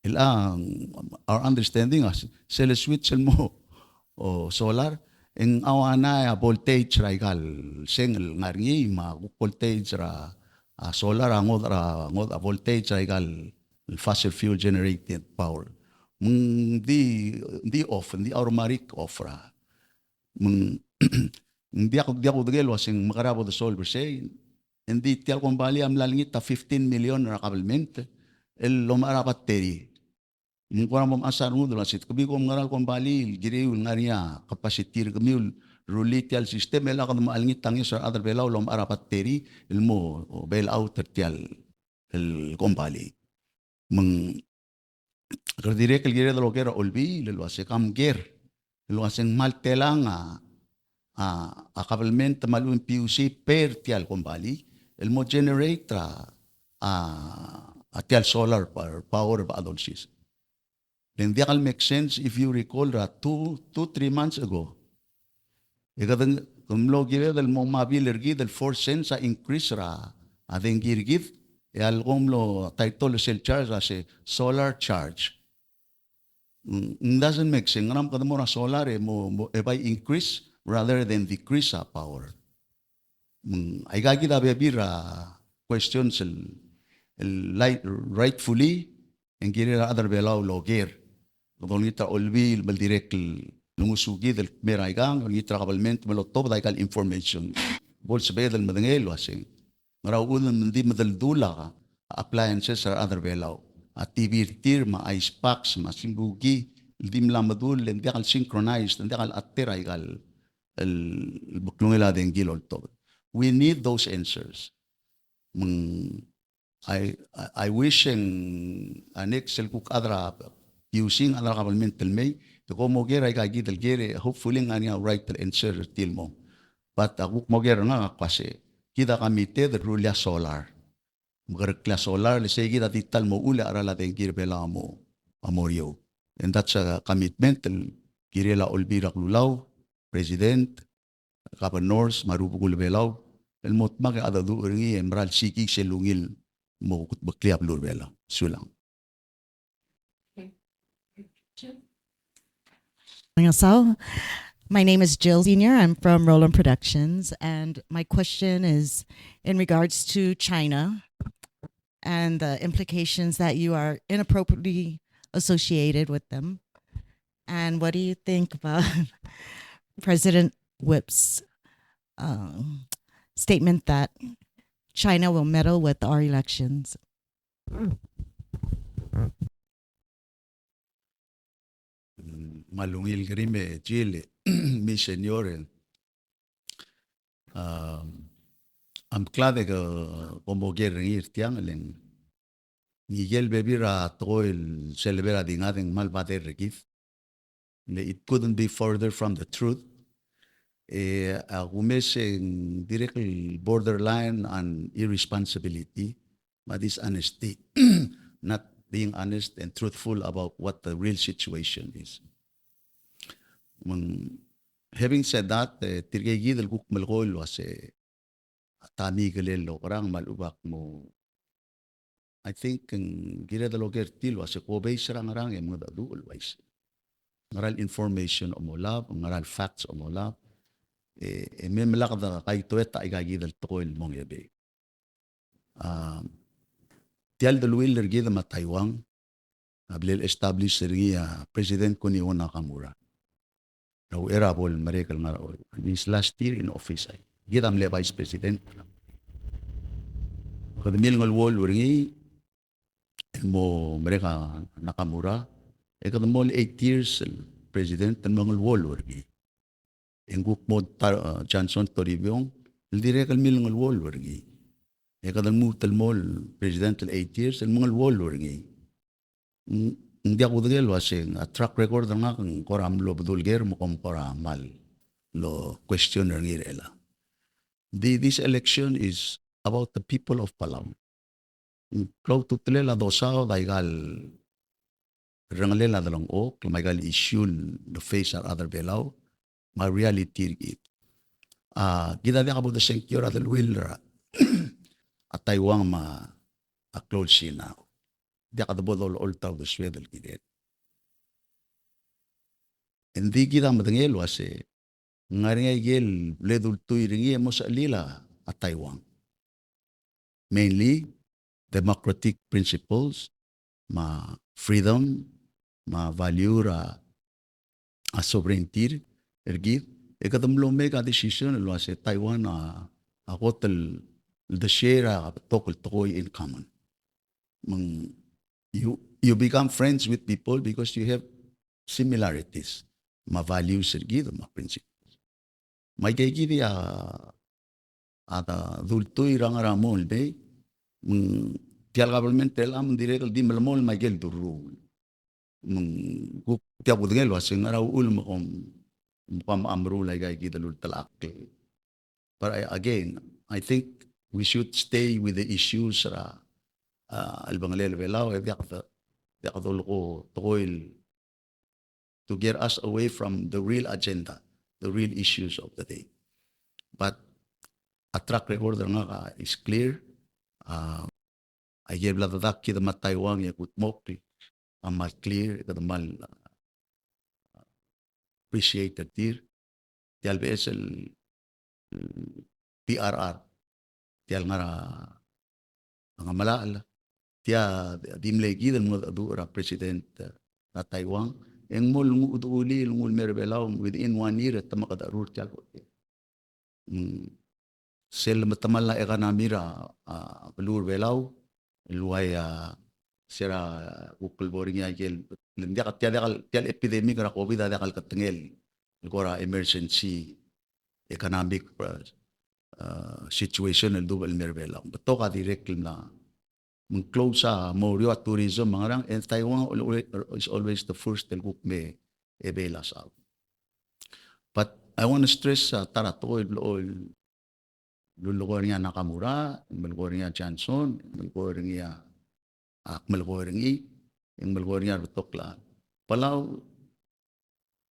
El a, our understanding a sel switch el mo, o, solar, e ng a ua ngera a voltage er aika el seng el ngar er ngii, me a kuk voltage er a, a solar a ngodech er a, ngodech a voltage er aika el fossil fuel generated power. Me ng di, di off, ng di automatic off er a. Me ng, ng diak, diak kudengei el uaseng mekerang a bo de solve er sei, e ng di tia el kombalii a mla olengit a fifteen million er a kabelment el omechar a battery. Me ng kora mo mechas a rengud el uasei, kemiu kom ngera el kombalii el kiriu el ngar er ngii a capacity er kemiu el rullii tia el system, e le kede mo olengit a ngeso er a rechad er Belau el omechar a battery el mo bail out er tia el, el kombalii. Me ng kede dirrek el kired el oker a Olbiil el uasei kom ker el uasei ng kmal telang a, a, a kabelment me a lechub e ng PUC per tia el kombalii el mo generate er a, a, a tia el solar power, power er a Bechadolsis. Le ng diak el make sense, if you recall, er a two, two, three months ago, e kede ng, kede mlo kired el mo mabil er kid el four cents a increase er a, a dengki er kid, e a leko mlo title er sel charge a se solar charge. Mm, it doesn't make sense. Ngera me kede mo er a solar e mo, mo, e bai increase rather than decrease a power. Mm, aika kid a bebil er a questions el, el li-, rightfully, e ng kirel a rechad er Belau el oker. Kede olengit er a Olbiil me ng dirrek el ngosukid el kmei er aikang, olengit er a kabelment me lotobed aika el information. Bo lsebeched el medengei el uaseng ngera uchul me ng di medeldul a appliances er a rechad er Belau. A TV er tir, me a ice box, me a simbuki, el di mla medull, le ng diak el synchronized, ng diak el ater aika el, el, el beklungel a dengki el oltobed. We need those answers. Me ng I, I, I wish e ng a next el kuk chad er a PUC, chad er a kabelment el mei, e kom oker aika kid el ker, e hopefully ng ngar er ngii a right el answer er tir el mo. But a kuk mo ker er ngak a kmo se, kid a committed el rullii a solar. Mekereklii a solar, le sei kid a di ta el mo uchul e a cheral a dengki er Belau a mo, a mo er eou. And that's a commitment el kirel a Olbiil er a Kelulau, President, Governors, me a rubekul Belau, el mo dmak e a dedu er ngii e mera el sikii sel ungil el mo kutmeklii a beluu er Belau. Sulang. Morning, Asao. My name is Jill Senior. I'm from Roland Productions, and my question is in regards to China and the implications that you are inappropriately associated with them. And what do you think about President Whipps' um, statement that China will meddle with our elections? Mm, me a ungil kerim e Jill, me Senior, e, um, I'm glad e ke, kom oker er ngii er tiang, le ng ikel bebil er a tekoi el sel lebo er a di ngar e ng kmal bother er kid. Le it couldn't be further from the truth. E, a kumes e ng dirrek el borderline on irresponsibility, me a dishonesty, not being honest and truthful about what the real situation is. Me ng, having said that, e, tirke kid el kuk melekoi el uase a ta mikelel el okerang me a lechub ak mo, I think, ng kired el oker er tir el uase ko base er a ngerang e mengedecheduch el uaisei. Ngera el information a omolab, ngera el facts a omolab, e, e me melaked a kaitoet a ika kid el tekoi el mong e bei. A, tia el deleuill er kid me a Taiwan, a bla el establish er ngii a President Kuniwo Nakamura. Er a uchei er a bo el merek el ngar er a, his last year in office, ai. Kid a mle vice president. Kede milengeluolu er ngii el mo merek a Nakamura, e kede mo el eight years el president el mengeluolu er ngii. E ng kuk mo ta-, a, Johnson Toribiong, el dirrek el milengeluolu er ngii. E kede lmuut el mo el president el eight years, el mengeluolu er ngii. Ng, ng diak kudengei el uaseng, a track record er ngak ng kora mlo bedul ker me kom kora mal lo question er ngii er chelechang. The, this election is about the people of Palau. Ng klou a ultutelel a dosaod a ika el rengelel a delengchokl, me a ika el issue el face er a rechad er Belau, me a reality er kid. A, kid a diak bo desengkio er a deleuill er a, a Taiwan me a klou el Sina. Diak de bo dolecholt a uldesued el kirel. Engdi kid a medengei el uase, ng ngar er ngii a ikel bla dultui er ngii e mo sechelil a Taiwan. Mainly, democratic principles, me a freedom, me a value er a, a sovereignty er kid, e kede mlo make a decision el uase Taiwan a, a kot el, el de share a betok el tekoi in common. Me ng, you, you become friends with people because you have similarities, me a values er kid, me a principles. Me aike kid a, a dultui er a ngar er a mong el mei, me ng tia el government er chelechang me ng dirrek el di melemolem aike el duruul. Me ng kuk tia kudengei el uase ngera uchul me kom, me kom meruul aika kid el ultelechakl. But I, again, I think we should stay with the issues er a, a, el bengelel Belau, e diak de, diak dolekoi tekoi el to get us away from the real agenda, the real issues of the day. But a track record er ngak a is clear. A, aike el bla dedak kid me a Taiwan e kudmokl a kmal clear, kede kmal, a, appreciate er tir. Tia el beches el P R R, tia el ngar er a Ngemelachel, tia di mle kid el mengedecheduch er a president er a Taiwan, e ng mo el nguu a uchul el nguu el mei er a Belau within one year e te mekedecherur tia el hotel. Mm, sel metemall a economy er a, a, beluu er a Belau, el uai a, se er a kuk el bo er ngii a ikel, le ng diak, tia diak el, tia el epidemic er a COVID a diak el ketengel el kora emergency economic, uh, uh, situation el dubech el mei er a Belau. Betok a dirrek el mla, me ng close a mo er eou a tourism me a ngerang, and Taiwan al-, al-, is always the first el kuk mei e avail us out. But I want to stress, uh, ta er a tekoi el blechoel el ulekoi er ngii a Nakamura, el melekoi er ngii a Johnson, el melekoi er ngii a, ak melekoi er ngii, e ng melekoi er ngii a rebetok el chad. Palau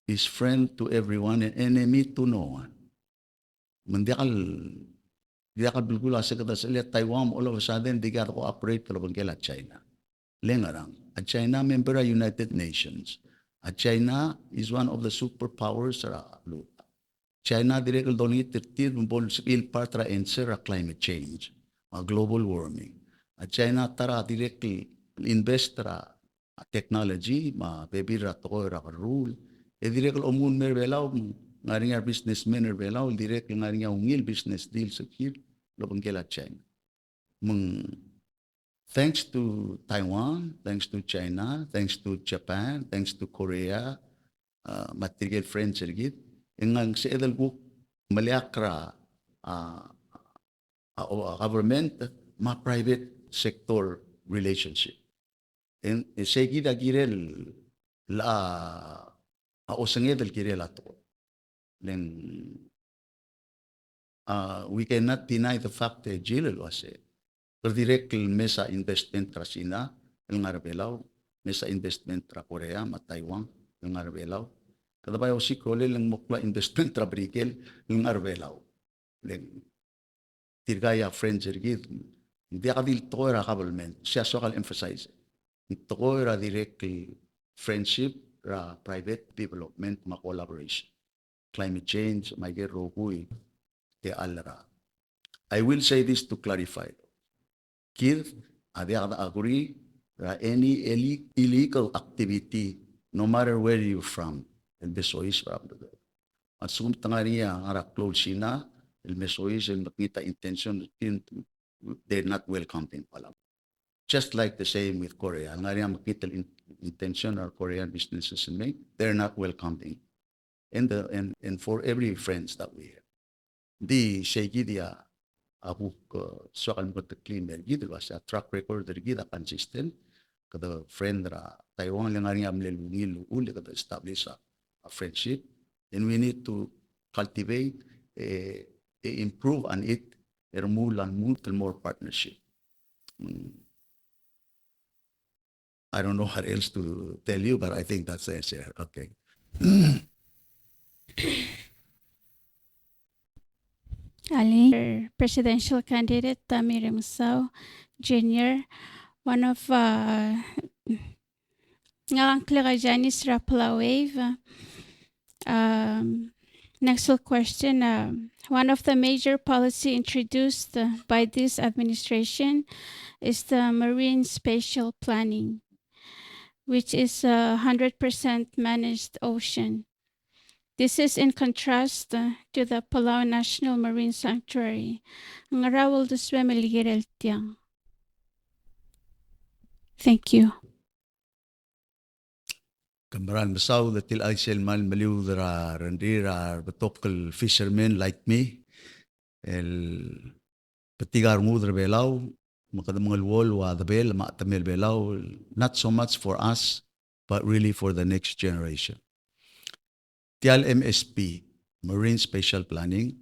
is friend to everyone and enemy to no one. Me ng diak el, diak el belkul a se kede sel a Taiwan, all of a sudden, di kede cooperate el obengkel a China. Le ngerang, a China member er a United Nations. A China is one of the superpowers er a beluu. China dirrek el dolengit er tir me bo el sebechir el part er a answer er a climate change, a global warming. A China a ta er a dirrek el invest er a technology, me a bebil er a tekoi er a kerruul. E dirrek el omengur el mei er a Belau, ngar er ngii a businessman er a Belau, dirrek el ngar er ngii a ungil business deals er tir el obengkel a China. Me ng thanks to Taiwan, thanks to China, thanks to Japan, thanks to Korea, uh, me tirke el friends er kid, e ng sebeched el kuk meleakl er a, uh, a, a government me a private sector relationship. E ng, e sei kid a kirel a, a osenged el kirel a tekoi. Le ng, uh, we cannot deny the fact, e Jill, el uase kede dirrek el mesa investment er a Sina el ngar er a Belau, mesa investment er a Korea me a Taiwan el ngar er a Belau. Kede bai osiik a rolel e ng mo klou a investment er a Merikel el ngar er a Belau. Le ng tirka a friends er kid, ng diak di le tekoi er a government, sei a soak el emphasize. Ng tekoi er a dirrek el friendship er a private development me a collaboration. Climate change, me aike el rokui, te a le ra. I will say this to clarify. Kid a diak de agree er a any ille-, illegal activity, no matter where you're from, el besois er a beluu. A lsekum te ngar er ngii a ngar er a klou el Sina el mesois el mekngit a intention, they're not welcome in Palau. Just like the same with Korea. Ngar er ngii a mekngit el in-, intention er a Korean businesses el mei, they're not welcome in. And, the, and, and for every friends that we have. Di sei kid a kuk, eh, soak el mo keteklii el mer kid el uase a track record er kid a consistent. Kede friend er a Taiwan, le ngar er ngii a mle ungil el uchul e kede establish a, a friendship. And we need to cultivate, eh, e improve on it, e remuul a lmuut el more partnership. Mm. I don't know what else to tell you, but I think that's the answer. Okay. Alii, presidential candidate Tommy Remengesau Junior, one of, uh, ngak a ngklek a Janice er a Palau Wave. Um, next question, um, one of the major policy introduced, uh, by this administration is the marine spatial planning, which is a hundred percent managed ocean. This is in contrast, uh, to the Palau National Marine Sanctuary. Ngera a uldesuem el kirel tiang? Thank you. Ke mera el mesaod e tia el chais el kmal meliud er a rengrir a rebetok el fishermen like me, el betik a rengud er a Belau, me kede mengeluolu a debel me a chetemel Belau, not so much for us, but really for the next generation. Tia el M S P, Marine Spatial Planning,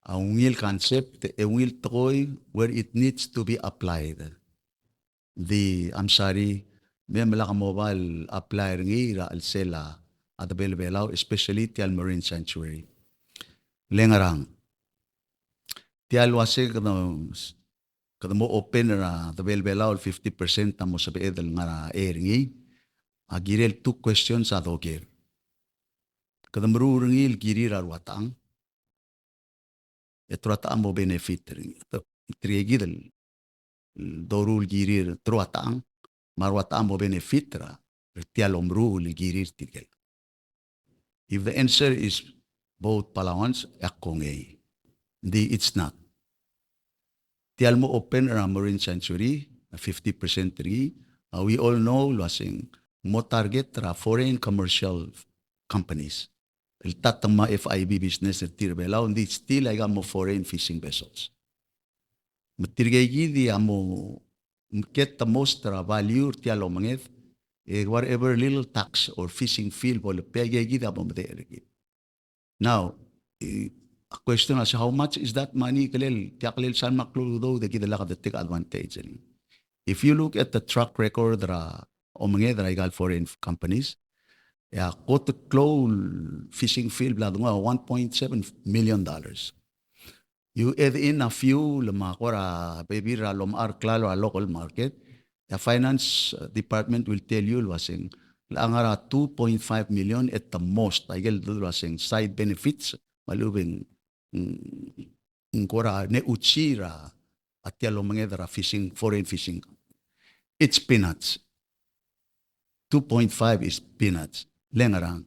a ungil concept, e ungil tekoi where it needs to be applied. Di, I'm sorry, me mla mo bai el apply er ngii er a chelsel a debel Belau, especially tia el Marine Sanctuary. Le ngerang. Tia el uase kede, kede mo open er a debel Belau el fifty percent a mo sebeched el ngar er ngii, a kirel two questions a doker. Kede meruul er ngii el kirir a rua techang, e te rua techang a mo benefit er ngii. Te, tirke kid el doruul el kirir, te rua techang, me a rua techang a mo benefit er a, er tia el omeruul el kirir tirke el. If the answer is both Palauans, e ak kongei. Di, it's not. Tia el mo open er a Marine Sanctuary, a fifty percent er ngii, a we all know el uaseng mo target er a foreign commercial companies. El ta te mo F I B business er tir er a Belau, ng di still aika mo foreign fishing vessels. Me tirke kid a mo get the most er a value er tia el omenged, e whatever little tax or fishing fee el bo lepei, aika kid a mo medechel er kid. Now, eh, a question is, how much is that money? Kelel, tia kelel sal mo klou el udoud e kid a lak de take advantage. If you look at the track record er a omenged er aika el foreign companies, e a kot el klou el fishing fee el bla denguu a one point seven million dollars. You add in a fuel me a kora bebil er a lomechar er a klalo er a local market, e a finance, uh, department will tell you el uaseng, le ngar er a two point five million at the most, aike el dul uaseng side benefits, me a lechub e ng, mm, ng kora nechuchi er a tia el omenged er a fishing, foreign fishing. It's peanuts. Two point five is peanuts. Le ngerang.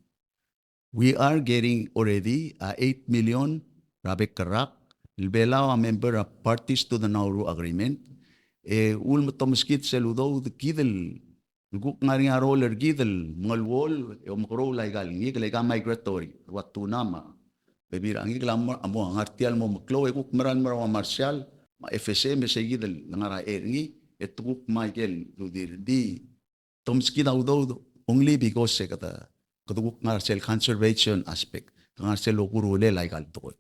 We are getting already a eight million er a bek el rak, el Belau a member er a parties to the Nauru Agreement, e uchul me te meskid sel udoud kid el kuk ngar er ngii a role er kid el mengeluolu, e omekeroul aika el ngikel, aika migratory, rua tuna me a bebil er a ngikel a mo, a mo ngar tia el mo meklou, e kuk mera el mo er a ua Marshall, me a F S A, me sei kid el ngar er a chei er ngii, e te kuk me aike el udir di te meskid a udoud only because e kede, kede kuk ngar er sel conservation aspect, kede ngar er sel okurulel aika el tekoi.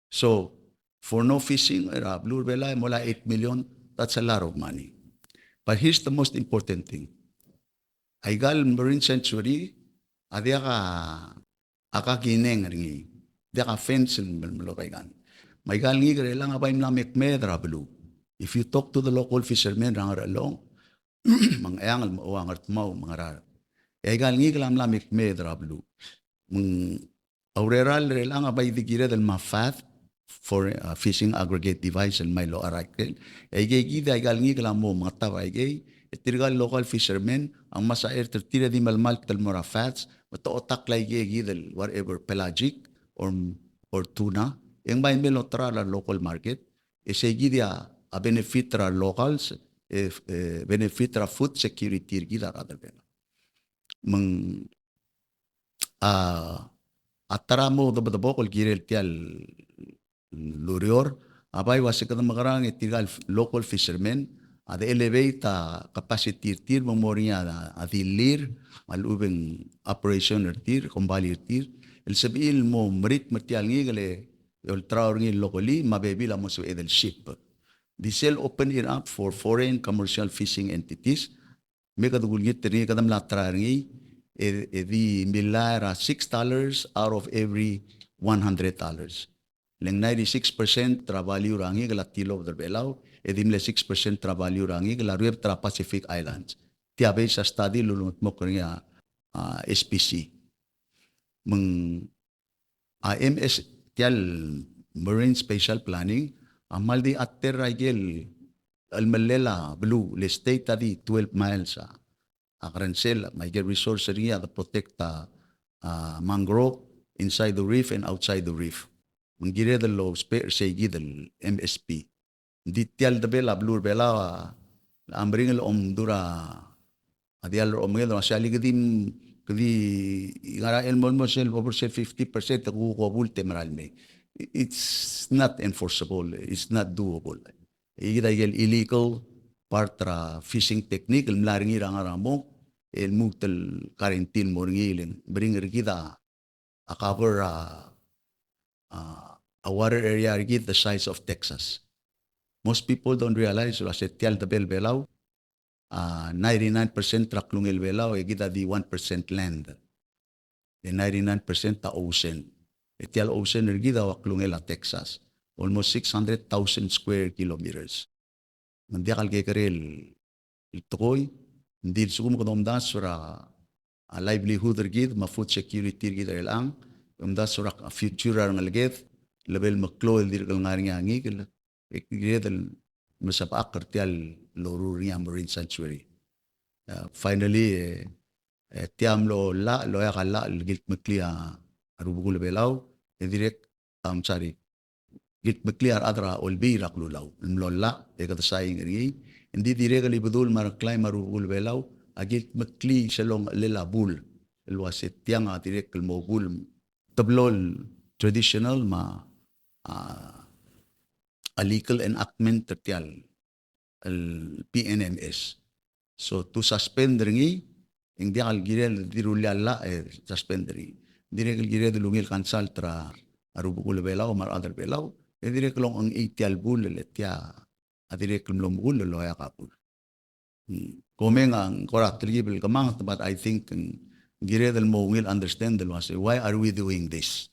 So, for no fishing er a beluu er a Belau e mo er a eight million, that's a lot of money. But here's the most important thing. Aika el marine sanctuary a diak a a kakineng er ngii, diak a fence el mel-, melobaikan. Me aika el ngikel er chelechang a bai mla mekmeed er a beluu. If you talk to the local fishermen er a Ngerchelong, me ng Ngcheangel, me a Ngardmau, me a Ngaraard, e aika el ngikel a mla mekmeed er a beluu. Me ng a urerel er chelechang a bai di kired el mo FAD, for, uh, fishing aggregate device, el mei el locha er a ikrel. E aikei kid a aika el ngikel a mo mengetab er aikei, e tirka el local fishermen a ngmasech a chert er tir e di melemalt el mo er a FADs, me te otakl aikei kid el whatever, pelagic or, or tuna, e ng bai mei el oterau er a local market, e sei kid a, a benefit er a locals, e, e benefit er a food security er kid a rechad er Belau. Me ng a, a ta er a mo debedebok el kirel tia el ureor, a bai ua se kede mekerang e tirka el f-, local fishermen a de elevate a capacity er tir, me ng mo er ngii a, a dilir, me a lechub e ng operation er tir, kombalii er tir, el sebechir el mo merik me er tia el ngikel e olterau er ngii el locally, me a bebil a mo sebeched el ship. Di sel open it up for foreign commercial fishing entities, me kede kulengit er ngii, kede mla try er ngii, e, e di millai er a six dollars out of every one hundred dollars. Le ng ninety-six percent er a value er a ngikel a tilobed er Belau, e di mle six percent er a value er a ngikel a ruebet er a Pacific Islands. Tia base a study el ulemedmokl er ngii a, a, S P C. Me ng a M S, tia el Marine Spatial Planning, a kmal di ater er a ikel el melel a beluu, le state a di twelve miles a, a kerensel, me a ikel resource er ngii a de protect a, a mangrove inside the reef and outside the reef. Me ng kired el ousbech er sei kid el M S P. Ng di tia el debel a beluu er Belau a, a meringel el omdu er a, a diall er a omenged, a se a le kede, kede ngar er a almost el over sel fifty percent e kuk obult e merael mei. It's not enforceable, it's not doable. E kid a ikel illegal part er a fishing technique el mla er ngii er a ngar er a mong, el lmuut el guarantee el mo er ngii, le ng meringel er kid a a cover a, a, a water area er kid the size of Texas. Most people don't realize el ua se tia el debel Belau, a, ninety-nine percent er a klungel Belau, e kid a di one percent land. E ninety-nine percent a ocean. E tia el ocean er kid a ua klungel a Texas. Almost six hundred thousand square kilometers. Me ng diak el kekerei el tekoi, ng di lsekum kede omdasu er a, a livelihood er kid, me a food security er kid er chelechang, omdasu er a future er a rengeleked, el bo el meklou el dirk el ngar er ngii a ngikel, e kired el mesebechakl er tia el loruul er ngii a marine sanctuary. Uh, finally, e, e tia mlo llach, el oeak a llach el kildmeklii a rubekul Belau, e dirrek, I'm sorry, kildmeklii a rechad er a Olbiil er a Kelulau el mlo llach e kede sain er ngii. Ng di dirrek el Ibedul me a Reklai me a rubekul Belau a kildmeklii sel ongellel a bul el ua se tiang a dirrek el mo bul, teblo el traditional me a, a legal enactment er tia el el P N M S. So, to suspend er ngii, e ng diak el kired el di rullii a llach e suspend er ngii. Dirrek el kired el ungil consult er a rubekul Belau me a rechad er Belau, e dirrek el ongechei tia el bul, le tia a dirrek el mlo mekull el oeak a bul. Hmm. Komeng a ng kora telkib el kemanget, but I think ng kired el mo ungil understand el ua se, why are we doing this?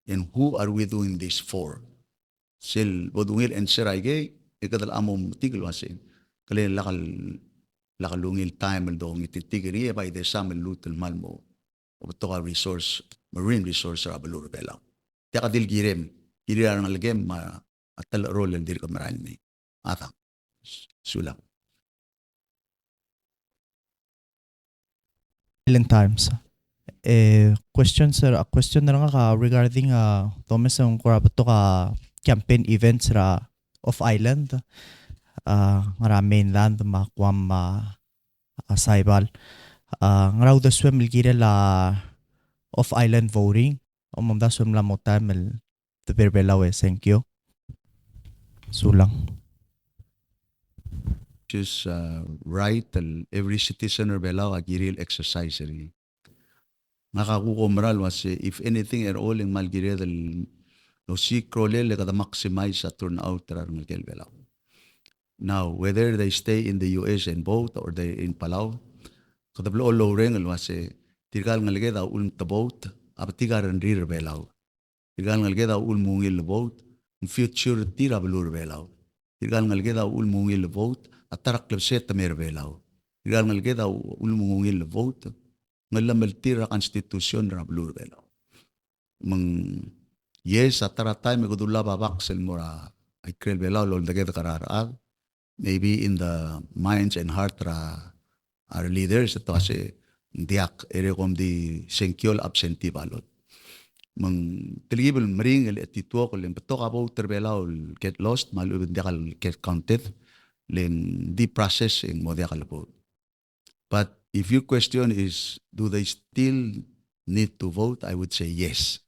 And who are we doing this for? Sel bo dungil answer aikei, e kede locha mo metik el ua se, kele lak el, lak el ungil time el dongititerir e bai de sam el lmuut el kmal mo betok a resource, marine resource er a beluu er Belau. Tia kede di el kirem, kirir a rengelekem me a telecherol el dirk merael mei. A dang. Sulang. Island Times. E, question, sir, a question er ngak a regarding a, domes e ng kora betok a campaign events er a off island, a, ngar er a mainland me a Guam me a, a Saipan. A, ngera uldesuem el kirel a off island voting, omomdasu e ng mla mo taem el de Belau e, thank you. Sulang. Just, uh, right, el every citizen er Belau a kirir el exercise er ngii. Ngak a kuk oumera el ua se, if anything at all, e ng kmal kired el osiik a rolel e kede maximize a turnout er a rengelekel Belau. Now, whether they stay in the U S and vote or they in Palau, kede blechoel oureng el ua se, tirka el ngeleked a uchul me te vote, a betik a rengrir er Belau. Tirka el ngeleked a uchul me ungil el vote, ng future er tir a beluu er a Belau. Tirka el ngeleked a uchul me ng ungil el vote, a ta er a klebesei e te mei er a Belau. Tirka el ngeleked a uchul me ng ungil el vote, ng llemeltir er a constitution er a beluu er a Belau. Me ng, yes, a ta er a taem e kede ulab a box el mo er a ikrel Belau el oldekedek er a rechad, maybe in the minds and heart er a, our leaders, e te uase ng diak, e le kom di sengkio el absentee ballot. Me ng telkib el meringel e tituok el ng betok a vote er a Belau el get lost, me a lechub e ng diak el get counted, le ng di process e ng mo diak el vote. But if your question is, do they still need to vote? I would say yes.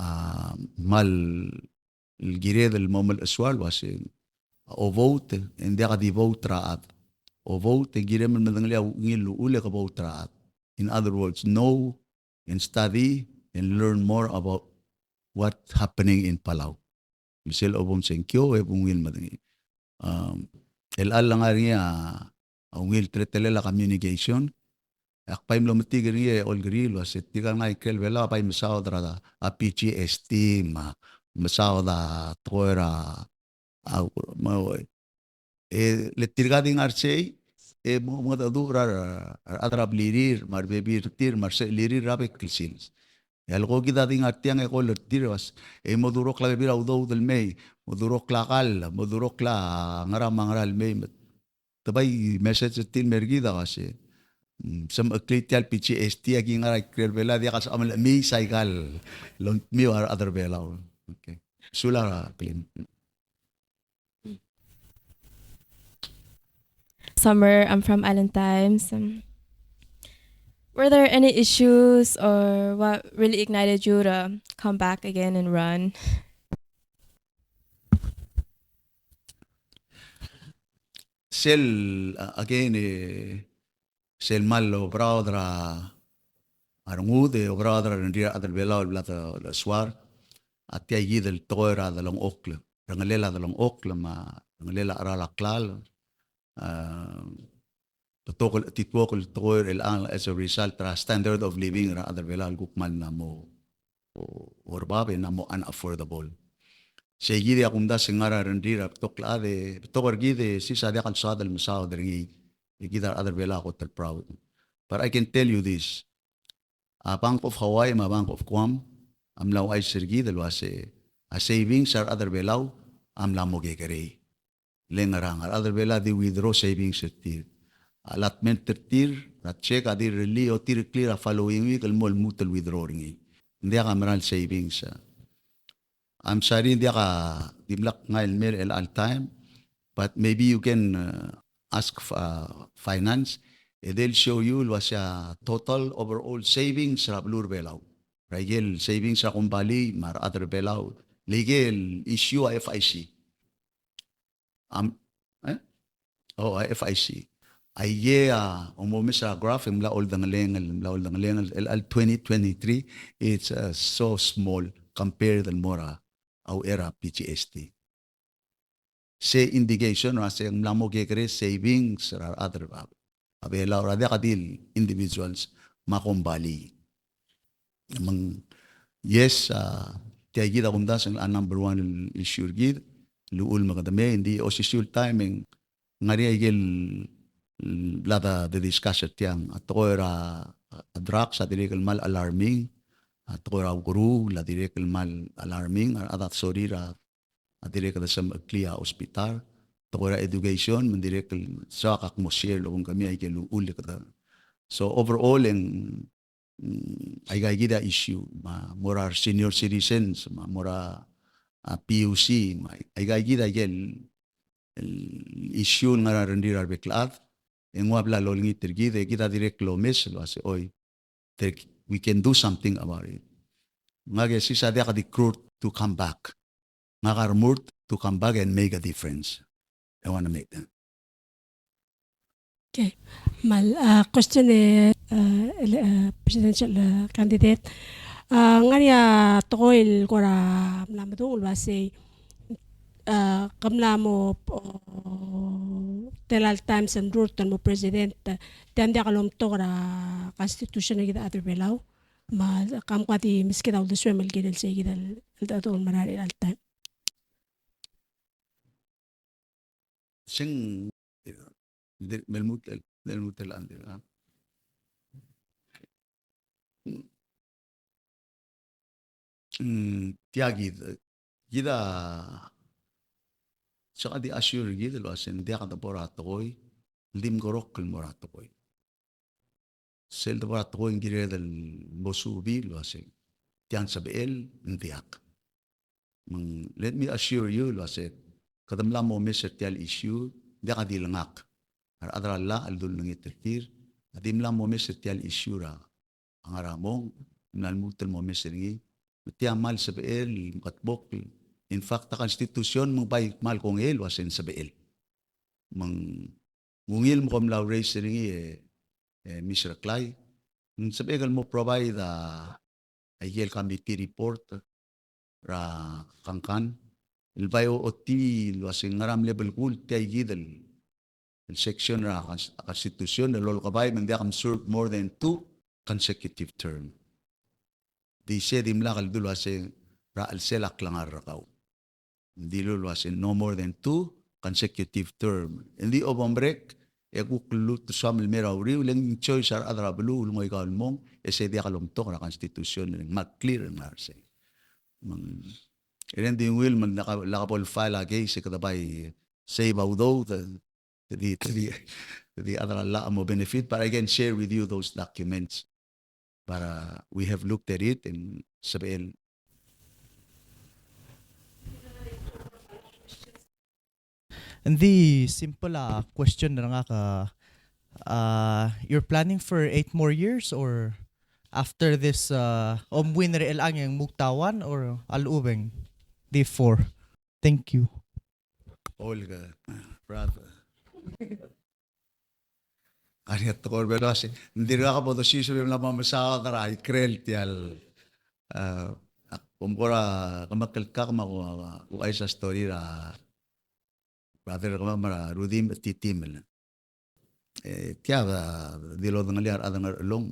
A, kmal kired el mo melechesuar el uase, a, o vote, e ng diak di vote er a chad. O vote, e ng kirem el medengelii a ungil el uchul e ke vote er a chad. In other words, know and study and learn more about what's happening in Palau. Me sel bo msengkio, e bo ungil medengei. Um, el chelecha el ngar er ngii a, a ungil teletelel a communication. Ak bai mlo metik er ngii e olkeriil el uase tirka el ngar er a ikrel Belau a bai mesaod er a, a P G S T, me a mesaod a tekoi er a, a, me, e le tirka di ngar er sei, e mo, mo mengedecheduch er a, a rechad er a blirir, me a rebebil er tir, me a resechelirir er a bek el sils. E a leko kid a di ngar tiang e kol er tir, uase, e mo durokl a bebil er a udoud el mei, mo durokl a kall, mo durokl a ngera me a ngera el mei, me te bai message er tir el mer kid a uase, mm, semecheklii tia el P G S T, aki ngar er a ikrel Belau, diak a sebecham el chemiis aika el ongtmiu a rechad er a Belau. Okay. Sulang, Clint. Summer, I'm from Island Times. Um, were there any issues or what really ignited you to come back again and run? Sel, uh, again, e, sel kmal oberaod er a, a rengud, e oberaod er a rengrir a rechad er a Belau el bla de, de suar, a tia kid el tekoi er a delengchokl, rengelel a delengchokl, me a rengelel a cheral a klalo, a, betok el, tituok el tekoi er chelechang as a result er a standard of living er a rechad er a Belau el kuk kmal mla mo, o, orbab e ng mla mo unaffordable. Sei kid a kumdasu e ng ngar er a rengrir a betok el chad, e betok er kid e sisa diak el soad el mesaod er ngii. E kid a rechad er a Belau a kot el proud. But I can tell you this. A Bank of Hawaii me a Bank of Guam a mla ouchais er kid el uase a savings er a rechad er a Belau a mla mo kekerei. Le ngerang, a rechad er a Belau a di withdraw savings er tir. A allotment er tir er a check a di rellii e otireklii er a following week el mo lmuut el withdraw er ngii. Ng diak a mera el savings. I'm sorry, ng diak a dimlak ngai el mei er chelecha el taem, but maybe you can, uh, ask, uh, finance, e they'll show you el uase a total overall savings er a beluu er a Belau. Er a ikel savings er a kombalii me a rechad er a Belau. Le ikel issue a F I C. Am, eh? Oh, a F I C. Aike a, omomes er a graph, e ng mla oldengelengel, mla oldengelengel, el, el twenty twenty-three, it's, uh, so small compared el mo er a, a uchei er a P G S T. Se indication er a se ng mla mo kekerei savings er a rechad er a Belau, er a diak di el individuals me a kombalii. Me ng, yes, a, tia kid a kumdasu e ng a number one el issue er kid, el uchul me kede mei, ng di osisiu el taem e ng ngar er ngii a ikel bla de, de discuss er tiang, a tekoi er a, a drugs a dirrek el kmal alarming, a tekoi er a ukeruul a dirrek el kmal alarming, a rechad a sorir a a dirrek el semecheklii a hospital, tekoi er a education, me ng dirrek el soak a kmo share el obengkemii a ikel uchul e kede. So overall, e ng, mm, aika kid a issue, me a mo er a senior citizens, me a mo er a, a, P U C, me a aika kid a ikel, el issue el ngar er a rengrir a rebek el chad, e ng ua bla lolengit er kid, e kid a dirrek el omes el uase, oi, there, we can do something about it. Ngak e sisa diak di crude to come back. Ngak a remurt to come back and make a difference. I wanna make that. Okay. Kmal, uh, question e, uh, ele-, uh, presidential, uh, candidate. Uh, ngar er ngii a tekoi el kora mla medung el uasei, a, ke mla mo, o, tela el times el rurt el mo president, tia ng diak lomtok er a constitution er kid a rechad er a Belau, me a, kam kuk di meskid a uldesuem el kirel sei kid el, el, el, el merael er a taem. Seng, di, me lmuut el, me lmuut el under, ah. Mm, tia kid, kid a, sel di assure kid el uasei ng diak de bo er a tekoi el di mkerokl el mo er a tekoi. Sel de bo er a tekoi ng kired el mo subii el uasei tiang sebechel, ng diak. Me ng, let me assure you el uasei kede mla mo omes er tia el issue, ng diak a di le ngak. A rechad er a llach el dulengit er tir a di mla mo omes er tia el issue er a ngar er a mong, ng mla lmuut el mo omes er ngii. Me tia a kmal sebechel el meketbokl. In fact, a constitution me ng bai kmal kongei el uasei ng sebechel. Me ng ungil me kom mla raise er ngii e, e Miss Reklai, ng sebechek el mo provide a, a ikel committee report er a kangkan el bai ochotii el uasei ngera mle belkul tia kid el, el section er a cons-, constitution el olekebai me ng diak mserve more than two consecutive term. Di se dimlak el dul uasei er a chelsel a klengar er kau. Ng dilu el uasei no more than two consecutive term. Ng di obomrek e kuk lluut el soam el mei er a uriul, e ng choice a rechad er a beluu el ngoikau el mong, e se diak lomtok er a constitution, e ng kmal clear el ngar er sei. Me ng, e le ng di ungil me ng lak, lak bo el file a case e kede bai save a udoud, te di, te di, te di chad er a llach a mo benefit, but I can share with you those documents. But, uh, we have looked at it and sebechel. Ng di simple a question er ngak, uh, uh, you're planning for eight more years, or after this, uh, omwin er chelechang e ng mo ta one, or a lechub e ng di four? Thank you. Olga, brother. Ngar er ngii a tekoi er a Belau el uasei, ng dirkak bo dosisiu e mla mo mesaod er a ikrel tia el, eh, ak bo mkora kemeklkak me a ku, ku chais a story er a brother er kemam er a Rudim Titimel. E tia a di lodengelii a rechad er a Ngerchelong.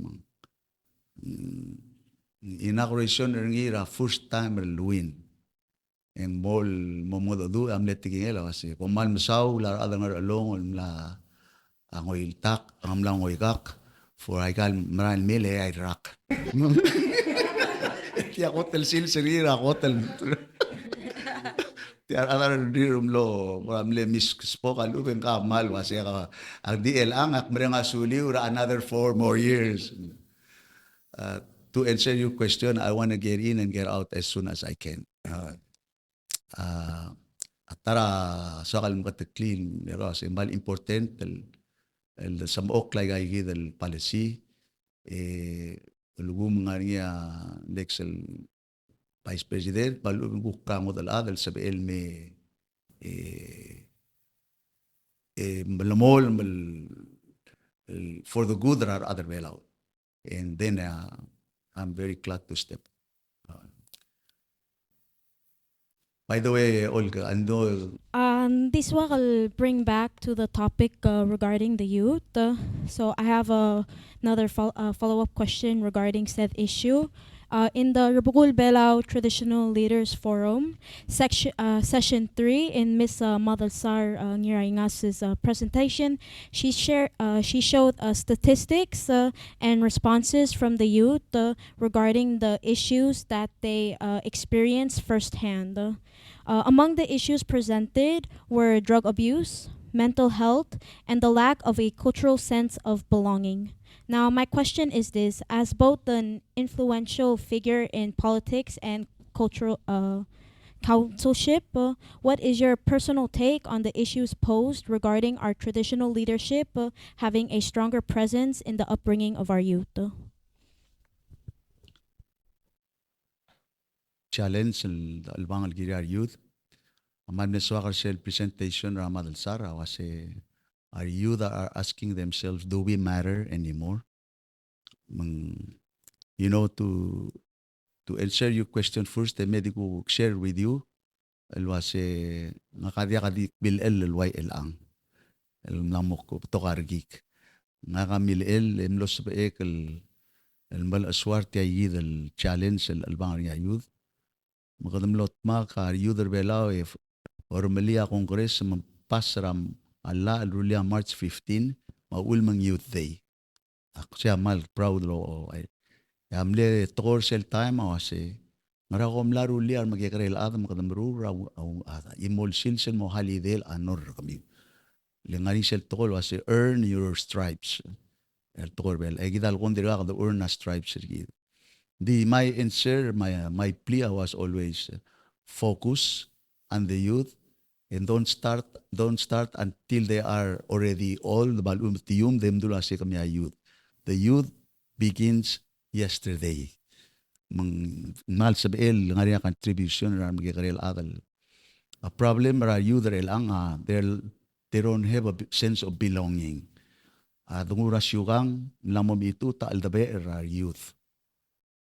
Mm, inauguration er ngii er a first time el win. E ng mo, mo mengedecheduch a mle tekingel a uasei, kom kmal mesaul a rechad er a Ngerchelong el mla a ngoiltak, a mla ngoikak, for aika el merael mei e a irrak. Tia kot el sils er ngii er a kot el, tia a rechad er a Ngerchelong el mlo, mlo mle meskesbok a lechub e ng kmal uasei, ak di chelechang ak mereng a suliu er a another four more years. Uh, to answer your question, I want to get in and get out as soon as I can. Uh, a, a ta er a soak el meketeklii el, el uasei ng kmal important el, el semechokl aika kid el policy, e, el lsekum ng ngar er ngii a next el Vice President, me a lechub e ng kuk ngodech el chad el sebechel el me, e, e, melemolem el, el for the good er a rechad er a Belau. And then, uh, I'm very glad to step. Uh, by the way, Olga, I know. Um, this one will bring back to the topic, uh, regarding the youth. Uh, so I have a, another fol-, uh, follow-up question regarding said issue. Uh, in the Rebekul Belau Traditional Leaders Forum, section, uh, session three, in Miss, uh, Madelsar, uh, Ngiraingas's, uh, presentation, she share, uh, she showed, uh, statistics, uh, and responses from the youth, uh, regarding the issues that they, uh, experience firsthand. Uh, among the issues presented were drug abuse, mental health, and the lack of a cultural sense of belonging. Now, my question is this: as both an influential figure in politics and cultural, uh, councilship, uh, what is your personal take on the issues posed regarding our traditional leadership, uh, having a stronger presence in the upbringing of our youth? Challenge el, el chelebangel el kirir a re youth. Me a mle soak er sel presentation er a Madelsar a uasei, our youth are asking themselves, "Do we matter anymore?" Me ng, you know, to, to answer your question first, e me di kuk share with you el uasei ngak a diak di kmilechell el ua chelechang el mla mo betok a rekik. Ngak a milechell e mlo sebechek el, el melechesuar tia kid el challenge el chelebangel er ngii a youth. Me kede mlo dmak a re youth er a Belau e orremelii a Congress me pass er a a llach el rullii a March fifteen, me a uchul me ng Youth Day. Ak sei a kmal proud el ochoi. E a mle tekoi er sel taem a uase, ngera kom mla rullii a remekekerei el chad me kede meruul er a, a, a chimo el sils el mo holiday el honor er kemiu. Le ngar er ngii sel tekoi el uase earn your stripes. El tekoi er a Belau, e kid a lekong dirkak de earn a stripes er kid. Di my answer, my, my plea was always, uh, focus on the youth and don't start, don't start until they are already old, me a lechub e te ium, de mdu el uase kemiu a youth. The youth begins yesterday. Me ng kmal sebechel ngar er ngii a contribution er a remekekerei el chad el. A problem er a youth er chelechang a, they're, they don't have a b-, sense of belonging. A denguu er a siukang, ng mla mo mechitechut a cheldebechel er a youth.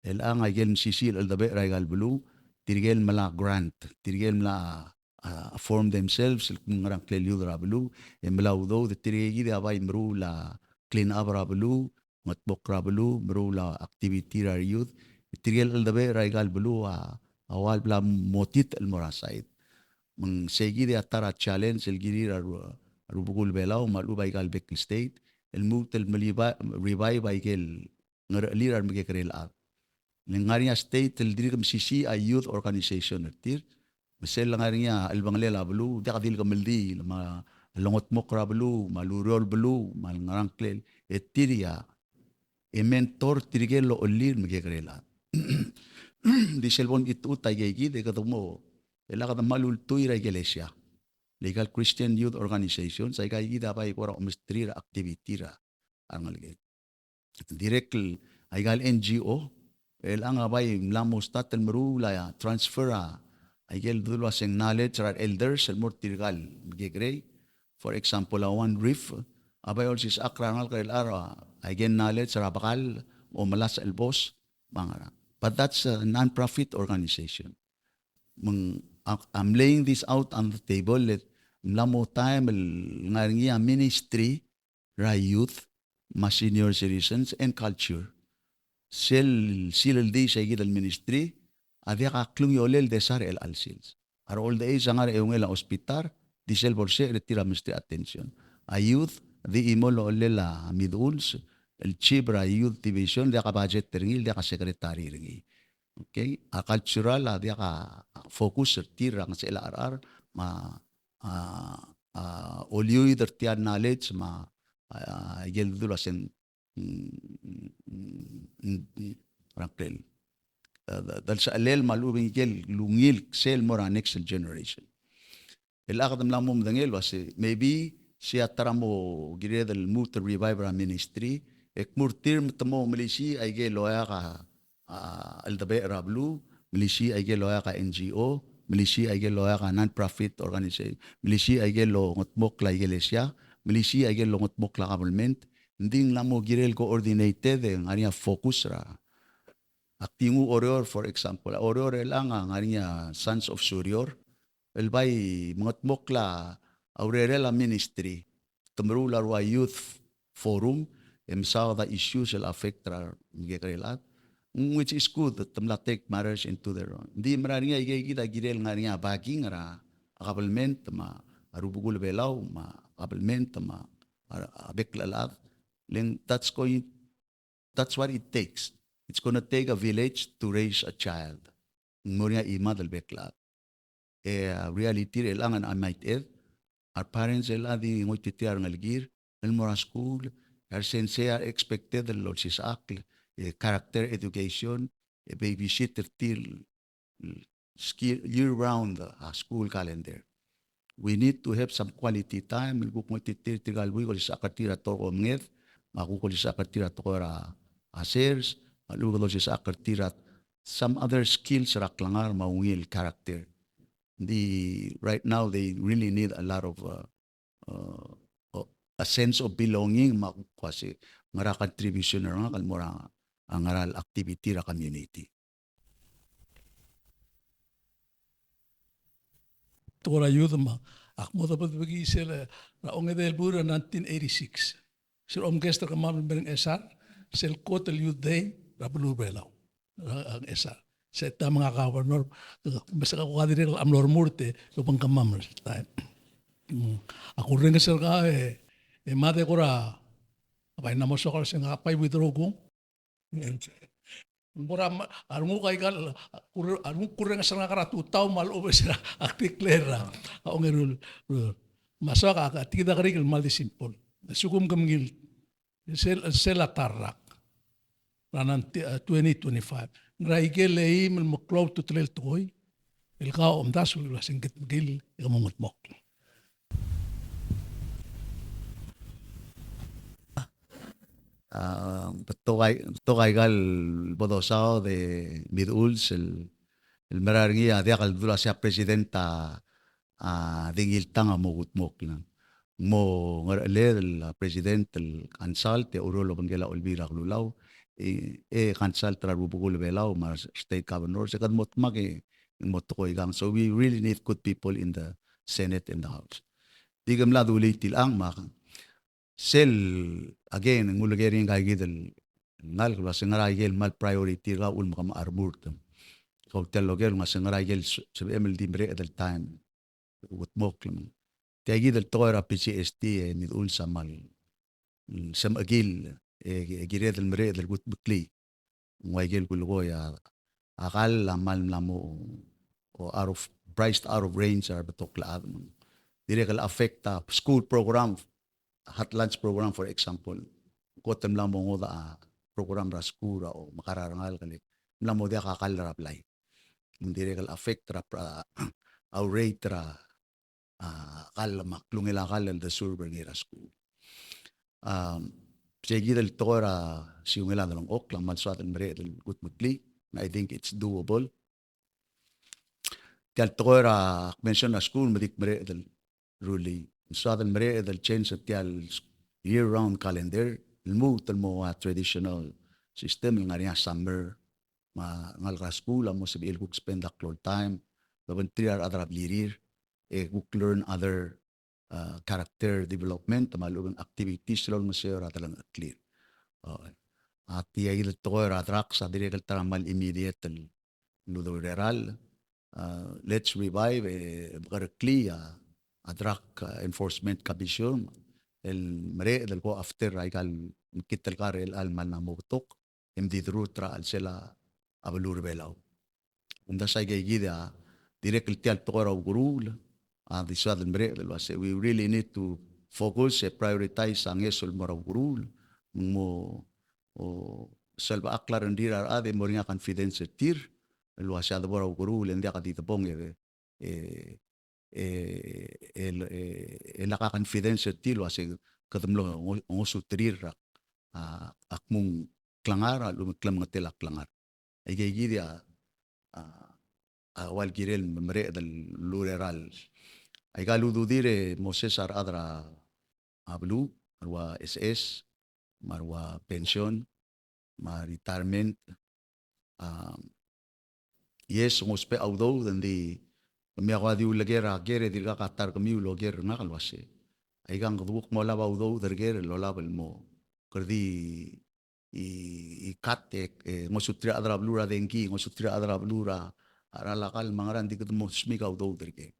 Chelechang a ikel mesisiich el cheldebechel er aika el beluu, tirke el mla grant, tirke el mla, a, form themselves, el kmo ngera ngklel youth er a beluu, e mla udoud, e tirke kid a bai meruul a clean up er a beluu, ngetmokl er a beluu, meruul a activity er a youth, e tirke el cheldebechel er aika el beluu a, a ua le bla mo titech el mo er a side. Me ng sei kid a ta er a challenge el kirir a ru-, a rubekul Belau, me a lechub aika el bek el state, el lmuut el meliba-, revive aike el ngerechelir a remekekerei el chad. Le ng ngar er ngii a state el dirk mesisiich a youth organization er tir, me sel ngar er ngii a chelebangelel a beluu, diak di le kemeldiil, me a longedmokl er a beluu, me a lureor el beluu, me a ngera ngklel, e tir a, e mentor tirke el ochellir a remekekerei el chad. Di sel bo mchitechut aike kid, e kede mo, e le kede kmal ultuil er a ikelesia. Le aika el Christian Youth Organizations, aika kid a bai kora omesterir a activity er a rengelekel. Dirrek el aika el N G O, chelechang a bai mla mo start el meruul a transfer a, aike el dulu el uase ng knowledge er a re elders el mo er tirka el mekekerei. For example, a One Reef, a bai olsisechakl er a rengalek er chelecha el, a, aike el knowledge er a bekall, omelasech el bos, me a ngerang. But that's a non-profit organization. Me ng, a, I'm laying this out on the table, le mla mo taem el ngar er ngii a ministry er a youth, me a senior citizens and culture. Sel, sel di sei kid el ministry, a diak a klungiolel el desa er chelecha el sils. A re old age a ngar er a eungel a hospital, di sel bo lsecher e tir a mesterir a attention. A youth, di chimo el ochellel a Miduls, el chief er a youth division, diak a budget er ngii, diak a secretary er ngii. Okay? A cultural a diak a focus er tir er a ngesechel a cherechar, me a, a, a, oliuid er tia el knowledge, me a, a, a, ikel dulu el uase ng, mm, mm, mm, mm, er a ngklel. A, de, de lsechelel me a lechub e ng ikel ungil sel mo er a next generation. Chelechang kede mla mo medengei el uase, maybe, sei a ta er a mo kired el lmuut el revive er a ministry, e kmo er tir me te mo melisiich aike el oeak a, a, cheldebechel er a beluu, melisiich aike el oeak a N G O, melisiich aike el oeak a non-profit organization, melisiich aike el ongedmokl a ikelesia, melisiich aike el ongedmokl a government, ng di ng mla mo kirel coordinated, e ng ngar er ngii a focus er a Ak di nguu Oreor, for example. A Oreor er chelechang a ngar er ngii a Sons of Surior, el bai mengedmokl a urerel a ministry, te meruul a rua youth forum, e mesaod a issues el affect er a remekekerei el chad, which is good, te mla take matters into their own. Ng di mera er ngii a ikei kid a kirel ngar er ngii a backing er a government, me a rubekul Belau, me a government, me a, a bek el chad. Le ng that's going That's what it takes. It's gonna take a village to raise a child. Ng mo er ngii a chimad el bek el chad. E a reality er chelechang, and I might add, our parents er chelechang a di ngoititerir a rengelekir el mo er a skuul, e a resensei a expected el olsisechakl, e character education, e babysit er tir, ski-, year round a school calendar. We need to have some quality time, el kuk ngoititerir tirka el buik el olsisechakl er tir a tekoi er a omenged, me a kuk olsisechakl er tir a tekoi er a, a sers, me a lechub e kede olsisechakl er tir a some other skills er a klengar me a ungil character. Di right now they really need a lot of, uh, uh, a sense of belonging, me a kuk uase ngera contribution er ngak el mo er a ngera el activity er a community. Tekoi er a youth me ak mo debedebekii sel er a ongedei el buil er a nineteen eighty-six. Sel omkest er kemam el mei er a Ngchesar, sel kot el Youth Day er a beluu er a Belau. Er a Ngchesar. Se ta me ngak a governor, me se ko a dirrek el mlo remurt e lobengkemam er sel taem. Mm. A kurrenges er kau e, e mad e kora, a bai mla mo soak el se ng bai withdraw kung. Ng kora ma-, a renguk a ikal, a renguk kurrenges er ngak er a tutau me a lechub e se er a ak declare er a ongeru el, me a soak a, a tia kid a kerik el kmal di simple. Sekum ke mengilt, sel, sel a ta el rak er a nineteen, eh, twenty twenty-five. Ng ngera ikel eim el meklou a ultutelel el tekoi el kau a omdasu el uasei ng ketmeklii e ke mo ngetmokl? A, betok ai-, betok aikal bo dosaod e Miduls el, el mera er ngii a diak el dula se a president a, a di ngii el tang a mo kutmokl. Ng mo ngerecheled el president el consult e oureor el obengkel a Olbiil er a Kelulau, e, e consult er a rubekul Belau me a state governor, se kede mo dmak e ng mo tekoi kang. So we really need good people in the Senate and the House. Di ke mla dulii tiang me a sel, again, ng uleker er ngii a ikid el ngalek el uasei ng ngera ikel kmal priority er kau el mekemechar er a remurt. Kau tia el oker el uasei ng ngera ikel se-, sebechem el di mereched el taem el kutmokl. Me tia ikid el tekoi er a PGST e Miduls a kmal, mm, semechekil, e, e kired el mereched el kutmeklii. Ng ua ikel kulekoi a, a kall a kmal mla mo, o out of, priced out of range er a rebetok el chad. Me ng dirrek el affect a school program, hot lunch program, for example. Kot el mla mo ngodech a program er a skuul er a, o, mekar a rengalek el mla mo diak a kall er a blai. Me ng dirrek el affect er a pra-, a rate er a, a, kall me a klungel a kall el de serve er ngii er a skuul. A, sei kid el tekoi er a siungel a delengchokl a kmal soad el mereched el kutmeklii, and I think it's doable. Tia el tekoi er a mention er a skuul me di kmereched el rullii. Ng soad el mereched el change er tia el year round calendar, el lmuut el mo ua traditional system el ngar er ngii a summer, me a rengalek er a skuul a mo sebechir el kuk spend a klou el taem el obengterir a rechad er a blirir, e kuk learn other, uh, character development, me a lechub e ng activities el olengeseu er a delengcheklir. O, a tia el tekoi er a drugs a dirrek el ta er a kmal immediate el udoud er a rechad. Uh, let's revive, e, bekereklii a, a drug, uh, enforcement commission, el mereched el go after a ikal mekngit el kar er chelechang el kmal mla mo betok, e mdi derurt er a chelsel a beluu er a Belau. Kumdasu a ika ikid a dirrek el tia el tekoi er a ukeruul a di soad el mereched el uasei we really need to focus e prioritize a ngeso el mo er a ukeruul, me ng mo, o, selbechakl a rengrir a rechad e mo er ngii a confidence er tir el uasei a debo er a ukeruul e ng diak di debong e, e, e, el, e, e lak a confidence er tir el uasei kede mlo ngo-, ngosuterir er a, a, a kmung klengar, a lechub e ng klemengetel a klengar. Aika ikid a, a, a ua el kirel el mereched el ureor er a, aika el ududir e Moses a rechad er a, a beluu, me a rua SS, me a rua pension, me a retirement, a, yes, ng ousbech a udoud, ng di, kemiu a kuk di uleker a ker e dirkak a ta er kemiu el oker er ngak el uasei, aika ng kede kuk mo olab a udoud er ker el olab el mo, kede di, i, i cut e, e, ngosuterir a rechad er a beluu er a dengki, ngosuterir a rechad er a beluu er a, a ralakal me a ngerang, di kede mo smiik a udoud er ker.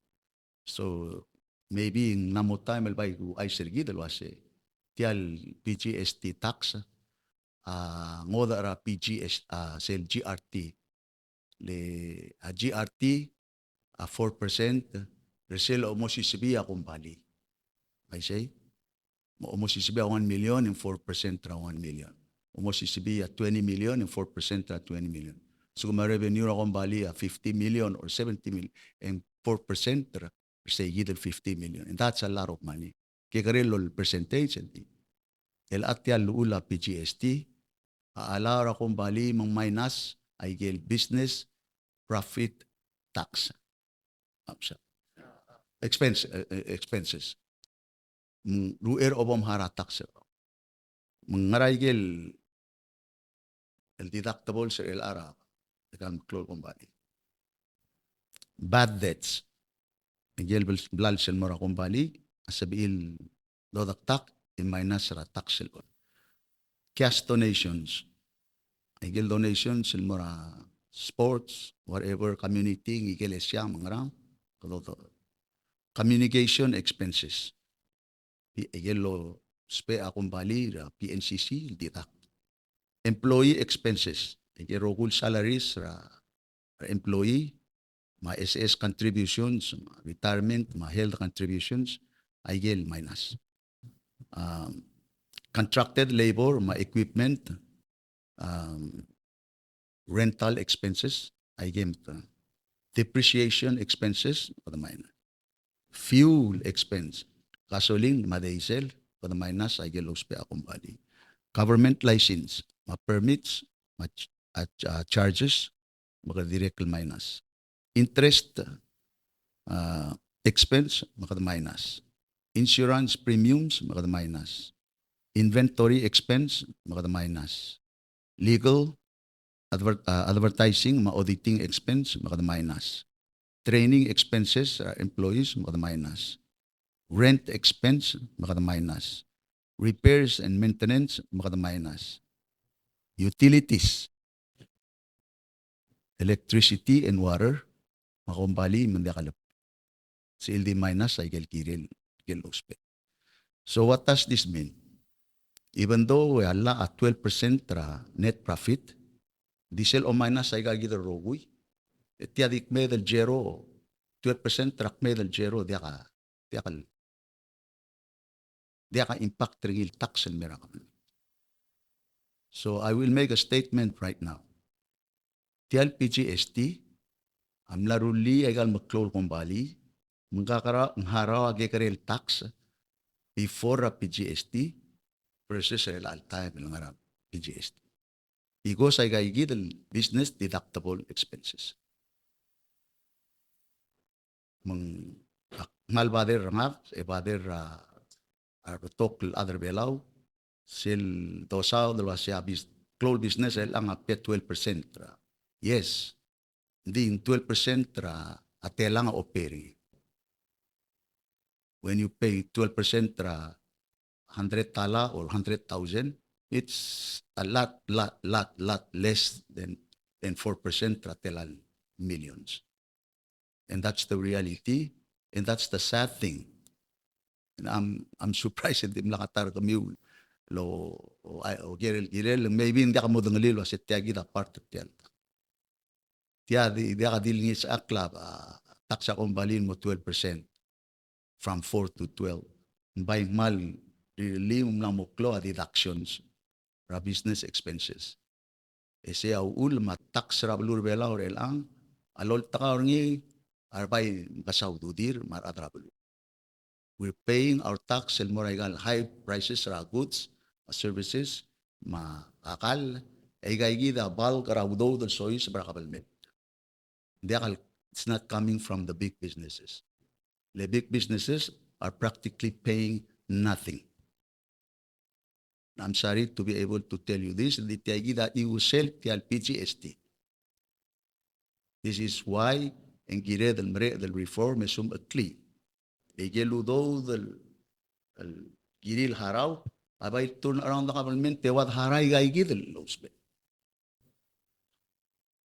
So, maybe ng mla mo taem el bai kuchais er kid el uasei, tia el PGST tax, a ngodech er a PGS, a sel GRT. Le a GRT, a four percent, er sel omosisebii a kombalii. Aisei? Mo-, omosisebii a one million e ng four percent er a one million. Omosisebii a twenty million e ng four percent er a twenty million. Sekum a revenue er a kombalii a fifty million or seventy million, e ng four percent er, er sei kid el fifty million. And that's a lot of money. Kekerei el percentage, e ng di. El a tia el llechul a PGST, a allow er a kombalii me ng minus aike el business profit tax. Expense, eh, eh, expenses. Me ng uchei er a obomechar a tax er. Me ng ngar er aike el, el deductibles er chelecha er a, aika el meklou el kombalii. Bad debts. Aike el bla-, blals el mo er a kombalii, a sebechir el dodektak e minus er a tax el. Cash donations. Aike el donations el mo er a sports, whatever, community, ngike el siang me a ngerang, kede do-, Communication expenses. Pi-, aike el lousbech a kombalii er a P N C C el deduct. Employee expenses. Aike el rokui el salaries er a, er a employee, me a S S contributions, me a retirement, me a health contributions, aike el minus. Um, contracted labor, me a equipment, um, rental expenses, aike el, uh, depreciation expenses, me kede minus. Fuel expense, gasoline, me a diesel, me kede minus, aike el lousbech a kombalii. Government license, me a permits, me a ch-, a ch-, a charges, me kede dirrek el minus. Interest, uh, expense, me kede minus. Insurance premiums, me kede minus. Inventory expense, me kede minus. Legal, adver-, uh, advertising, me a auditing expense, me kede minus. Training expenses, uh, employees, me kede minus. Rent expense, me kede minus. Repairs and maintenance, me kede minus. Utilities, electricity and water, me a kombalii me ng diak el, sel di minus aike el kirel, kirel el ousbech. So what does this mean? Even though e a llach a twelve percent er a net profit, di sel ominus aika kid el rokui, e tia di kmeed el zero, twelve percent er a kmeed el zero, diak a, diak el, diak a impact er ngii el tax el mei er a government. So I will make a statement right now. Tia el P G S T a mla rullii aika el meklou el kombalii, me ng kakerang, ng harau a kekerei el tax before a P G S T versus er chelecha el taem el ngar er a P G S T. Because aika kid el business deductible expenses. Me ng, ak kmal bother er ngak, e bother er a, a rebetok el chad er a Belau, sel dosaod el uasei a bis-, klou el business er chelechang a pay twelve percent er a. Yes, ng di ng twelve percent er a, a telang a operate. When you pay twelve percent er a hundred tala or hundred thousand, it's a lot, lot, lot, lot less than, than four percent er a tela el millions. And that's the reality, and that's the sad thing. And I'm, I'm surprised e dimlak a ta er kemiu el, o, o, o kirel, kirel, maybe ng diak modengelii el uasei tia kid a part er tia el Tia di, diak di le ngii a klab, a, tax er a kombalii el mo twelve percent from four to twelve. Ng bai kmal rirellii me ng mla mo klou a deductions er a business expenses. E sei a uchul me a tax er a beluu er a Belau er chelechang a loltak er ngii a re bai mekesai a ududir me a rechad er a beluu. We're paying our tax el mo er aika el high prices er a goods, a services, me a kall, e aika kid a bulk er a udoud el soiseb er a kabelment. Diak el, it's not coming from the big businesses. The big businesses are practically paying nothing. I'm sorry to be able to tell you this, di tia kid a iusel tia el P G S T. This is why e ng kired el mereched el reform e somecheklii. E aike el udoud el, el kirir el harau, a bai turn around the government e ua de harau aika kid el lousbech.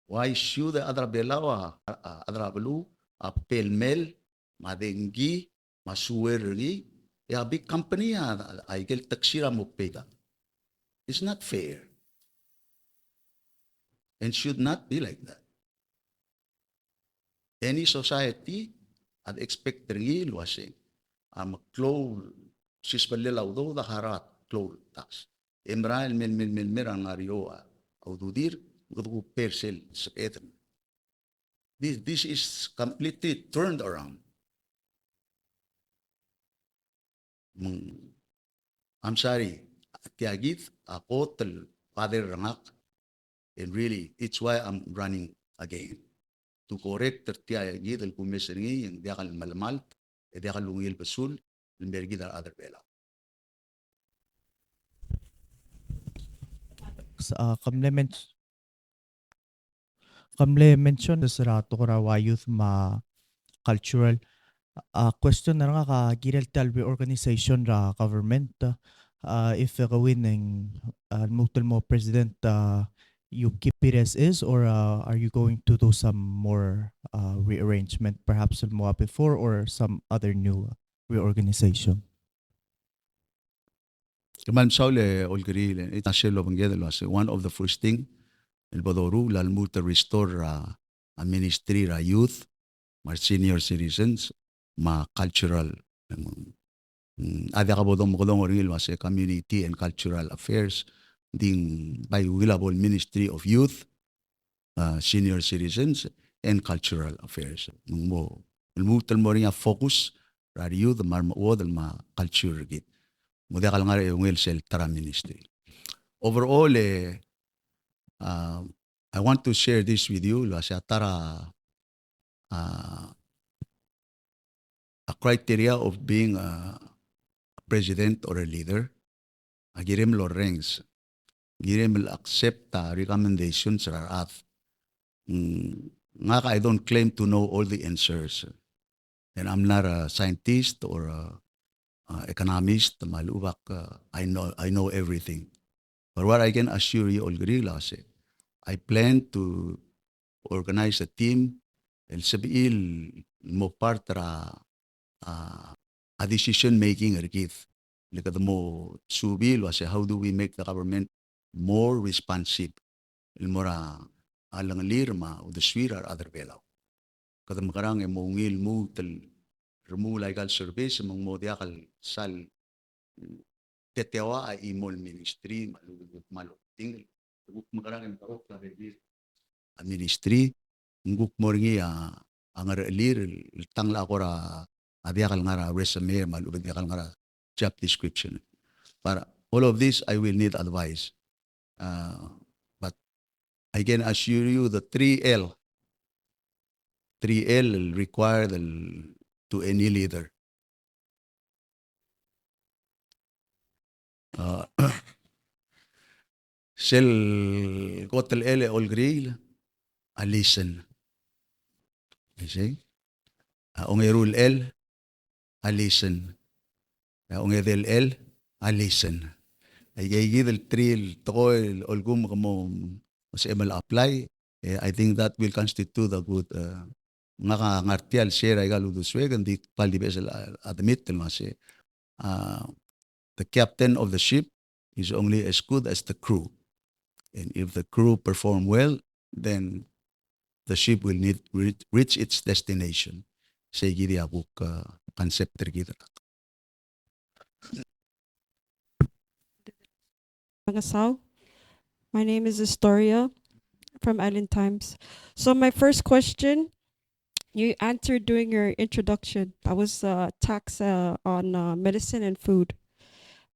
Why should a chad er a Belau a, a, a chad er a beluu a pay el mei, me a dengki, me a sewer er ngii, e a big company a, a, aike el tax er a mo pay er a. It's not fair. And should not be like that. Any society a de expect er ngii el uasei a meklou el sisbellel a udoud a harau a klou el tax. E merael el mei, mei, mei, mei er a ngar er eou a ududir, me kede kuk pay er sel sebeched. This, this is completely turned around. Me ng, I'm sorry, tia kid a kot el bother er ngak, and really, it's why I'm running again. To correct er tia kid el kumes er ngii, e ng diak el melemalt, e diak el ungil besul el mei er kid a rechad er a Belau. Sa, ah, complement. Ke mle mention er a tekoi er a ua youth me a cultural. A question er ngak a kirel tia el reorganization er a government, a, if e keuin e ng, a, lmuut el mo president, a, you keep it as is, or, uh, are you going to do some more, uh, rearrangement, perhaps el mo a before or some other new reorganization? Kmal mesaul e Olkeriil, e ng sel obengked el uase one of the first thing el bo doruul a lmuut el restore a, a ministry er a youth, me a senior citizens, me a cultural. Mm, a diak bo domekedong er ngii el uase community and cultural affairs, ng di bai ungil a bo el Ministry of Youth, uh, Senior Citizens and Cultural Affairs. Me ng mo, el lmuut el mo er ngii a focus er a re youth me a remechuodel me a culture er kid. Mo diak el ngar er a eungel sel ta er a ministry. Overall, e, uh, I want to share this with you, el uase a ta er a, uh, a criteria of being a president or a leader, a kirem el orrenges, kirem el accept a recommendations er a rechad. Mm, ngak, I don't claim to know all the answers. And I'm not a scientist or a, a economist, me a lechub ak, uh, I know, I know everything. But what I can assure you, Olkeriil, el uase I plan to organize a team el sebechir el mo part er a, a, a decision making er kid. Le kede mo subii el uase, how do we make the government more responsive? El mo er a, a lengelir me a uldesuir a rechad er Belau. Kede mekerang e mo ungil lmuut el remuul aika el service me ng mo diak el sal teteua a chimo el ministry me a lechub e kuk kmal tingel. Kuk mekerang e mekerang a ministry, ng kuk mo er ngii a, a ngerechelir el tang el kora a diak el ngar er a resume me a lechub e diak el ngar er a job description. But all of this, I will need advice. Uh, but I can assure you the three L, three L required to any leader. Uh, sel kot el L, e Olkeriil, a listen. You see? A ongeru el L, a listen. A ongedei el L, a listen. Aike kid el three el tekoi el ulekum ke mo sebechem el apply, e, I think that will constitute a good, uh, ngak a ngar tia el share aika el uldesuek, ng di kmal di beches el, uh, admit el uase, uh, the captain of the ship is only as good as the crew. And if the crew perform well, then the ship will need, reach, reach its destination. Sei kid a kuk, uh, concept er kid. Mengesau. My name is Astoria from Island Times. So my first question, you answered during your introduction. That was, uh, tax, uh, on, uh, medicine and food.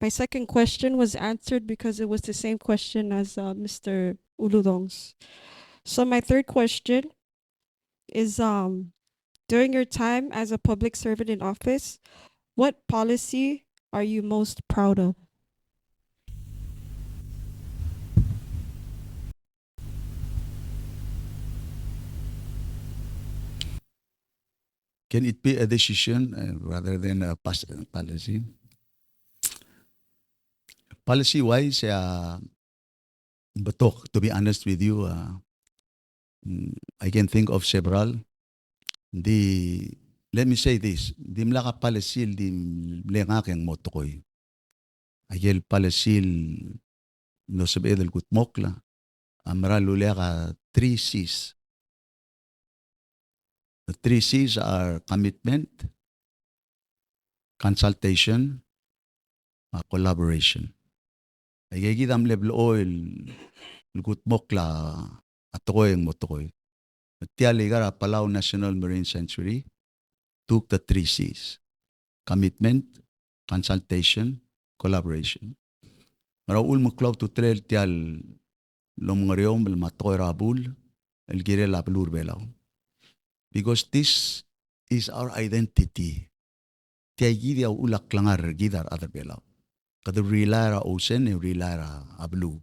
My second question was answered because it was the same question as, uh, Mister Uludong's. So my third question is, um, during your time as a public servant in office, what policy are you most proud of? Can it be a decision, uh, rather than a pas-, policy? Policy-wise, uh, betok, to be honest with you, uh, mm, I can think of several. Di, let me say this, dimlak a policy el di mle ngak e ng mo tekoi. Aike el policy el mlo sebeched el kudmokl a mera el uleak a three Cs. The three Cs are commitment, consultation, a collaboration. Aike kid a mle blechoel el kudmokl a tekoi e ng mo tekoi. Tia el ikar a Palau National Marine Sanctuary took the three Cs: commitment, consultation, collaboration. Me a uchul me ng klou a ultutelel tia el omengereomel me a tekoi er a bul el kirel a beluu er a Belau. Because this is our identity. Tia kid a uchul a klengar er kid a rechad er a Belau. Kede rely er a ocean, e rely er a beluu.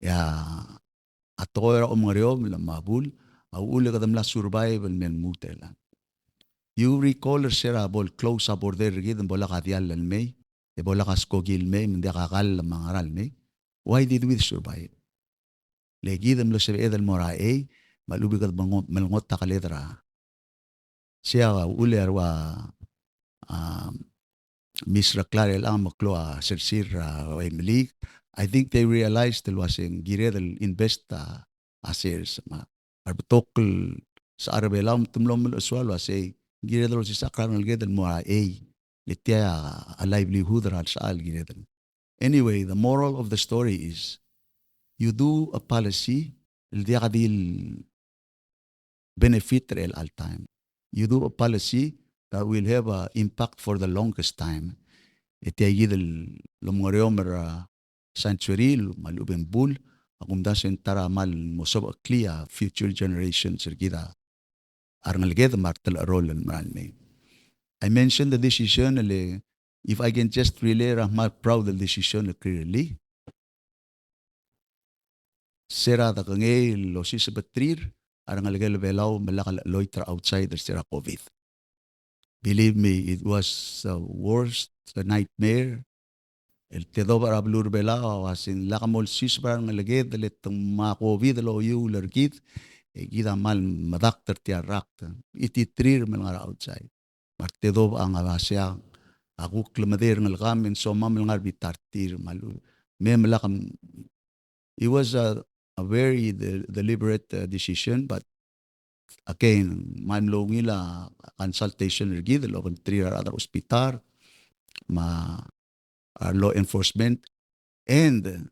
E a tekoi er a omengereomel me a bul a uchul e kede mla survive el mei el lmuut er chelechang. You recall er se er a bo le close a border er kid me bo lak a diall el mei, e bo lak a skoki el mei, me ng diak a kall me a ngera el mei. Why did we survive? le kid a mlo sebeched el mo er a chei, me a lechub e kede mengo-, melengot a keled er a. Sei a uchul e a rua, a, Miss Reklar el chelechang me klou a sersir er a Aimeliik. I think they realized el uase ng kired el invest a, a shares, me a rebetok el sechal er a Belau me te mlo melechesua el uase ng kired el olsisechakl er a rengeleked el mo er a chei. Le tia a livelihood er a sechal el kired el. Anyway, the moral of the story is, you do a policy el diak di el benefit er chelecha el taem. You do a policy that will have a impact for the longest time. E tia kid el omengereomel er a sanctuary me a lechub e ng bul, a kumdasu e ng ta er a kmal mo sobecheklii a future generations er kid a rengeleked me a retelerol el mera el mei. I mentioned the decision el, if I can just relay er a kmal proud el decision el clearly. Se er a dekengei el osiseb er tir a rengelekel a Belau me lak el cheloit er a outsider se er a COVID. Believe me, it was the worst nightmare. El tedobech er a beluu er a Belau a uase ng lak molsiseb er a rengeleked el te ngmai a COVID el oiuul er kid, e kid a kmal medakt er tia el rakt. Ititerir me lengar er a outside. Me a retedobech a ngar er a sei a kuk lemedei er a rengelekam e ng somam el ngar er a bita er tir me a lu-, me, me lak m-, it was a, a very de-, deliberate, uh, decision, but again, me ng mlo ungil a consultation er kid el obengterir a rechad er a hospital me a our law enforcement, and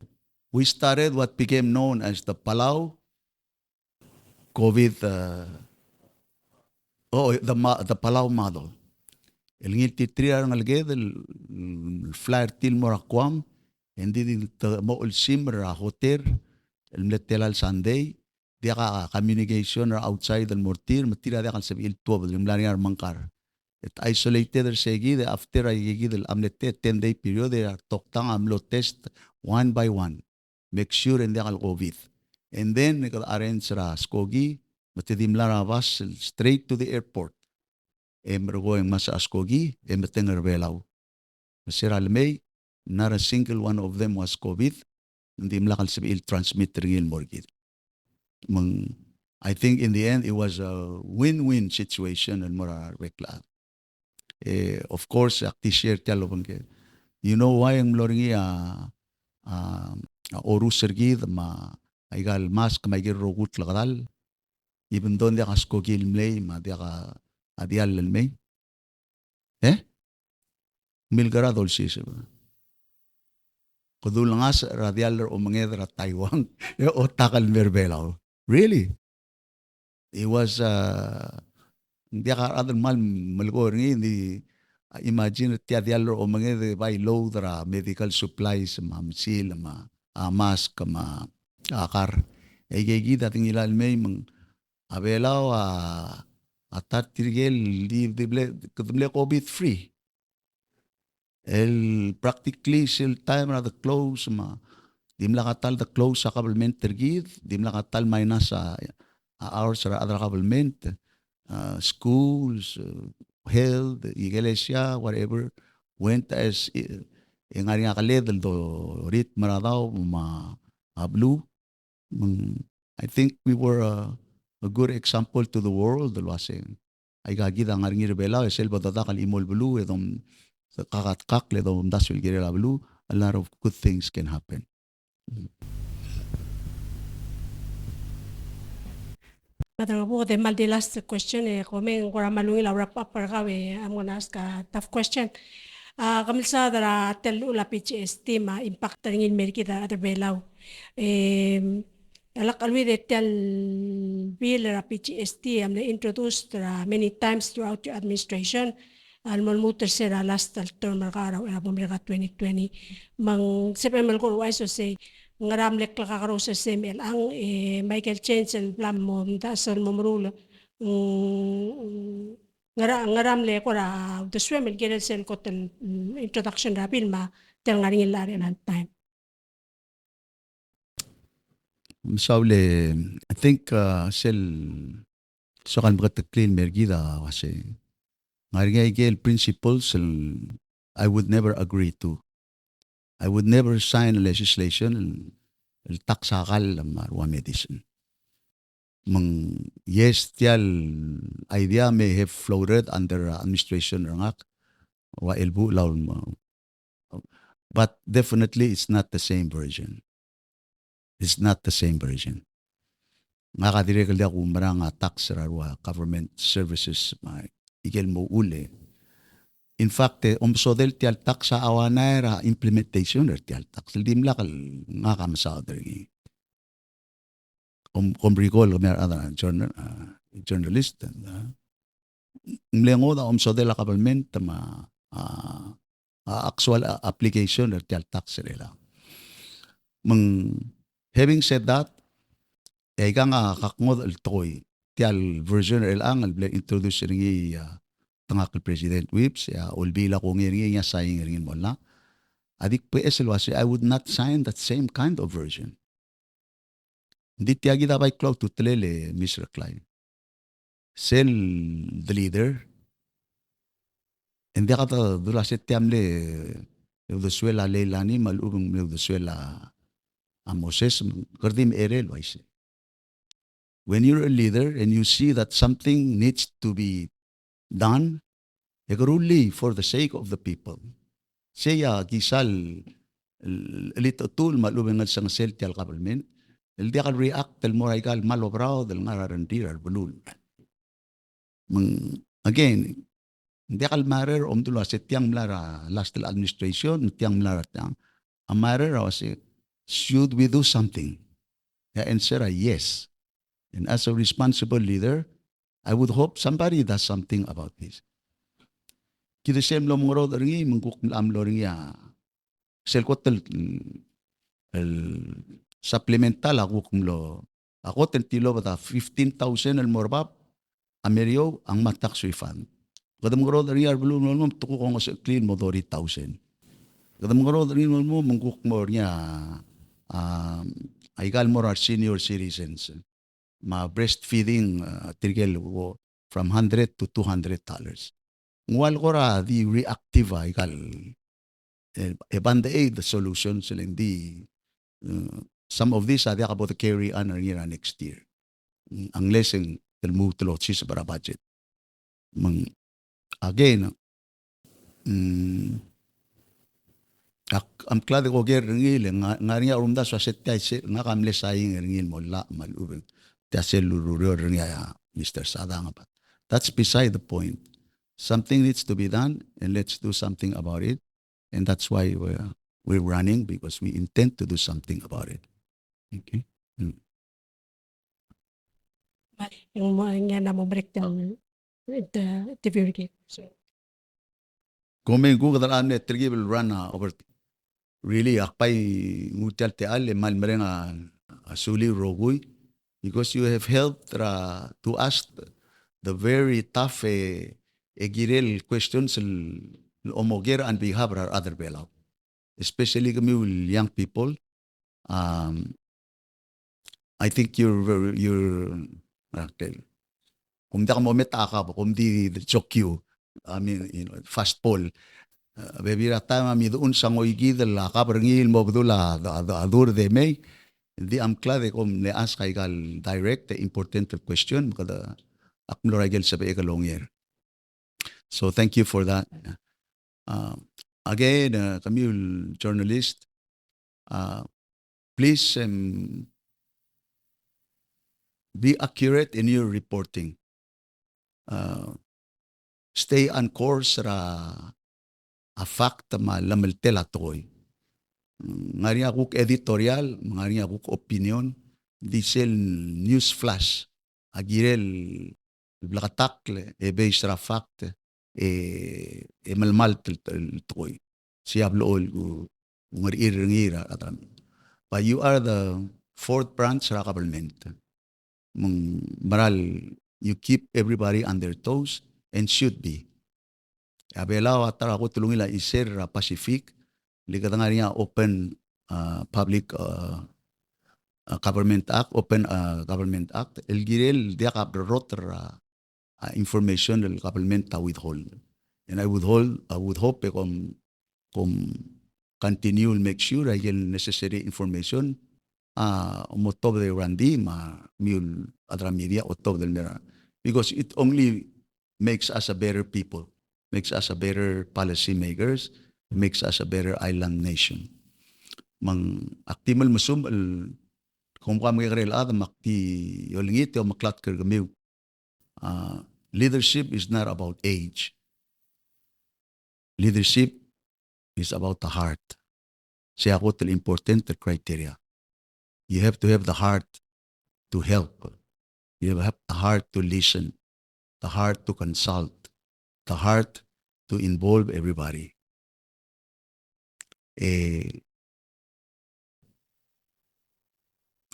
we started what became known as the Palau COVID, uh, oh, the ma-, the Palau model. El ngiltiterir a rengeleked el, mm, fly er tir el mo er a Guam, e ng di, di te mo olsimer er a hotel el mle tela el Sunday, diak a communication er a outside el mo er tir, me tir a diak el sebechir el tuobed, el mla er ngii a remengkar. E te isolated er sei kid, e after a ikei kid el mle ten day period, e a retoktang a mlo test one by one. Make sure e ng diak el COVID. And then, e kede arrange er a skoki, me te di mla er a bus el straight to the airport. E merekong e ngmasech a skoki, e meteng er a Belau. Me se er a lemei, not a single one of them was COVID, ng dimlak el sebechir el transmit er ngii el mo er kid. Me ng, I think in the end, it was a win-win situation el mo er a rebek el chad. E, of course, ak di share tia el obengked. You know why ng mlo er ngii a, a, a orus er kid me a, aika el mask me aike el rokui el klekedall? Even though ng diak a skoki el mlei, me a diak a, a diall el mei. E? Milkera dolsiseb. Kede ulengasech er a diall er a omenged er a Taiwan, e otak el mei er a Belau. Really? It was, uh, ng diak a rechad el kmal melekoi er ngii, ng di, uh, imagine er tia diall er a omenged e bai load er a medical supplies, me a mesil, me a, a mask, me a kar. E ikei kid a di ngilai el mei me ng a Belau a, a ta er tirke el di, di mle, kede mle COVID free. El practically sel taem er a de close me a, dimlak a ta el de close a government er kid, dimlak a ta el minus a, a hours er a rechad er a government, uh, schools, uh, health, iglesia, whatever, went as, e ngar er ngii a keled el doritm er a daob me a beluu, Me ng, I think we were a, a good example to the world, el uasei aika kid a ngar er ngii er a Belau, e sel bo dodak el chimo el beluu, e dom, kakatkakl, e domdasu el kirel a beluu, a lot of good things can happen. Madam Ngebuked, e mal di last question, e kmo ng kora mal ungil a wrap up er kau, e I'm gonna ask a tough question. A, ke milsaod er a tia el llechul a PGST me a impact er ngii el mei er kid a rechad er a Belau. E, a lak cheleuid e tia el bill er a PGST a mle introduced er a many times throughout your administration. A lmo lmuut er se er a last el term er kau er a, er a bo mle er a twenty twenty. Me ng sebechem el kuk ouchais el uasei, ngera mle klekakerous er sei me chelechang, e, me aike el change el bla mo omdasu el mo meruul, mm, ngera, ngera mle kora uldesuem el kirel sel kot el, mm, introduction er a bill me a tia el ngar er ngii el llach er a time. Mesaul e, I think, uh, sel soak el meketeklii el mei er kid a uasei, ngar er ngii aike el principles el I would never agree to. I would never sign a legislation el el tax a kall me a rua medicine. Me ng, yes, tia el idea may have floated under administration er ngak, ua el buch el ua el mo-, but definitely it's not the same version. It's not the same version. Ngak a dirrek el diak kumerang a tax er a rua government services me a ikel mo uchul e. In fact, e, omesodel tia el tax a ua ngera a implementation er tia el tax. El dimlak el ngak a mesaod er ngii. Kom, kom recall kemiu a rechad er a journal, a, journalist, a, ng mle ngodech a omesodel a government me a, a, a actual, a, application er tia el tax er chelechang. Me ng, having said that, e aikang a kak ngodech el tekoi. Tia el version er chelechang el bla introduce er ngii a, tengakl el President Whipps, e a Olbiil a kongei er ngii, ngii a sign er ngii el mo llach. A di kbeches el uasei, I would not sign that same kind of version. Ng di tia kid a bai klou a ultutelel e Mister Klein. Sel the leader, e ng diak a dul uasei tia mle uldesuel a Leilani me a lechub e ng mle uldesuel a Moses, kede di mecherei el uaisei. When you're a leader and you see that something needs to be done, e ke rullii for the sake of the people. Sei a kisa el, el, el chelitechetul me a lechub e ng ngelsengesel tia el government el diak el react el mo er aika el mal oberaod el ngar er a rengrir a rebelul. Me ng, again, ng diak el matter, omdu el uasei tiang mla er a last administration, tiang mla er a tiang. A matter a uasei, should we do something? E a answer a yes. And as a responsible leader, I would hope somebody does something about this. Kid a sel mlo mengerodech er ngii, me ng kuk mla mlo er ngii a sel kot el, el supplemental a kuk mlo, a kot el tilobed a fifteen thousand el mo er bab, a meriou a ngmai a tax refund. Kede mengerodech er ngii a rebeluu el mo, te kuk ongesecheklii el mo thirty thousand. Kede mengerodech er ngii el mo, me ng kuk mo er ngii a, a, aika el mo er a senior citizens. Me a breastfeeding, a, tirke el ko from hundred to two hundred dollars. Ng ua el kora di reactive aika el, e, e band-aid solutions le ng di, e, some of these a diak bo de carry on er ngii er a next year. Mm, unless e ng te lmuut el otsiseb er a budget. Me ng, again, mm, ak, I'm glad e ko ker er ngii le ng ngar er ngii a rumdasu a se tia se, ngak a mle saing er ngii el mo llach me a lechub e ng tia sel ureor er ngii a Mister Sadang, but that's beside the point. Something needs to be done, and let's do something about it. And that's why we're, we're running, because we intend to do something about it. Okay. Mm. Vale, ng mo, ng mo breakdown, e, te, te Virgil. So. Kom mei kuk kede mle telkib el run a over. Really, ak bai nguu tia el techall e kmal mereng a, a suliu el rokui, because you have helped er a, to ask the very tough, e, e kirel questions el, el omoker on behalf er a rechad er a Belau. Especially kemiu el young people, um, I think you're very, you're, okay. Kom diak mo met a kab, kom di, di jokiu. I mean, you know, fastball. Uh, bebil er a taem a medechung e ng soak el ngoikid el kab er ngii el mo bedul a, a, a durs e mei. Di I'm glad e kom mle ask aika el direct, e important el question, me kede, ak mlo er aike el sebechek el onger. So thank you for that. Uh, again, uh, kemiu el journalist, uh, please, um, be accurate in your reporting. Uh, stay on course er a, a fact me a llemeltel a tekoi. Ng ngar er ngii a kuk editorial, me ng ngar er ngii a kuk opinion, di sel news flash a kirel el bleketakl e based er a fact e, e melemalt el, el tekoi. Sei a blechoel ku, kungerir er ngii er a, a, but you are the fourth branch er a government. Me ng meral, you keep everybody on their toes and should be. A Belau a ta er a kot el ungil a chisel er a Pacific, le kede ngar er ngii a open, uh, public, uh, uh, government act, open, uh, government act, el kirel diak a berrotel er a, uh, information el government a withhold. And I would hold, I would hope e kom, kom continue el make sure aike el necessary information a, mo tobed er a Randy, me a kemiu el chad er a media, otobed el mei er a. Because it only makes us a better people, makes us a better policy makers, makes us a better island nation. Me ng ak di mle mesumech el, kom kuk mekekerei el chad, me ak di olengit e omeklatk er kemiu. Uh, leadership is not about age. Leadership is about the heart. Sei a kot el important el criteria. You have to have the heart to help. You have the heart to listen, the heart to consult, the heart to involve everybody. E,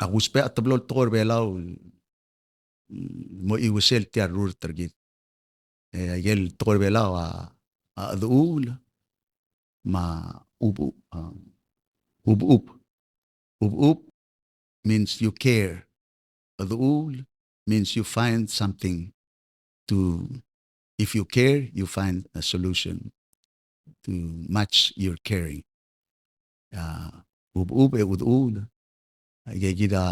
a kuusbech a teblo el tekoi er a Belau, mm, mo chiuesei er tia el rurt er kid. E, aike el tekoi er a Belau a, a chedechuul, me a ub-, a, ub-, ub-, ub-, means you care. Chedechuul means you find something to, if you care, you find a solution to match your caring. A, ub-, ub-, e chedechuul. Aike kid a,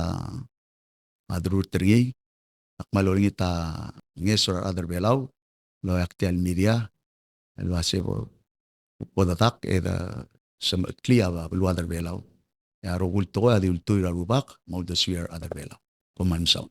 a derurt er ngii. Ak kmal olengit a ngeso er a rechad er a Belau, el oeak tia el media, el uase bo, bo dedak e de semecheklii a beluad er a Belau. E a rokui el tekoi a di ultuil er a Rubak, me a uldesuir a rechad er a Belau. Kom kmal mesaul.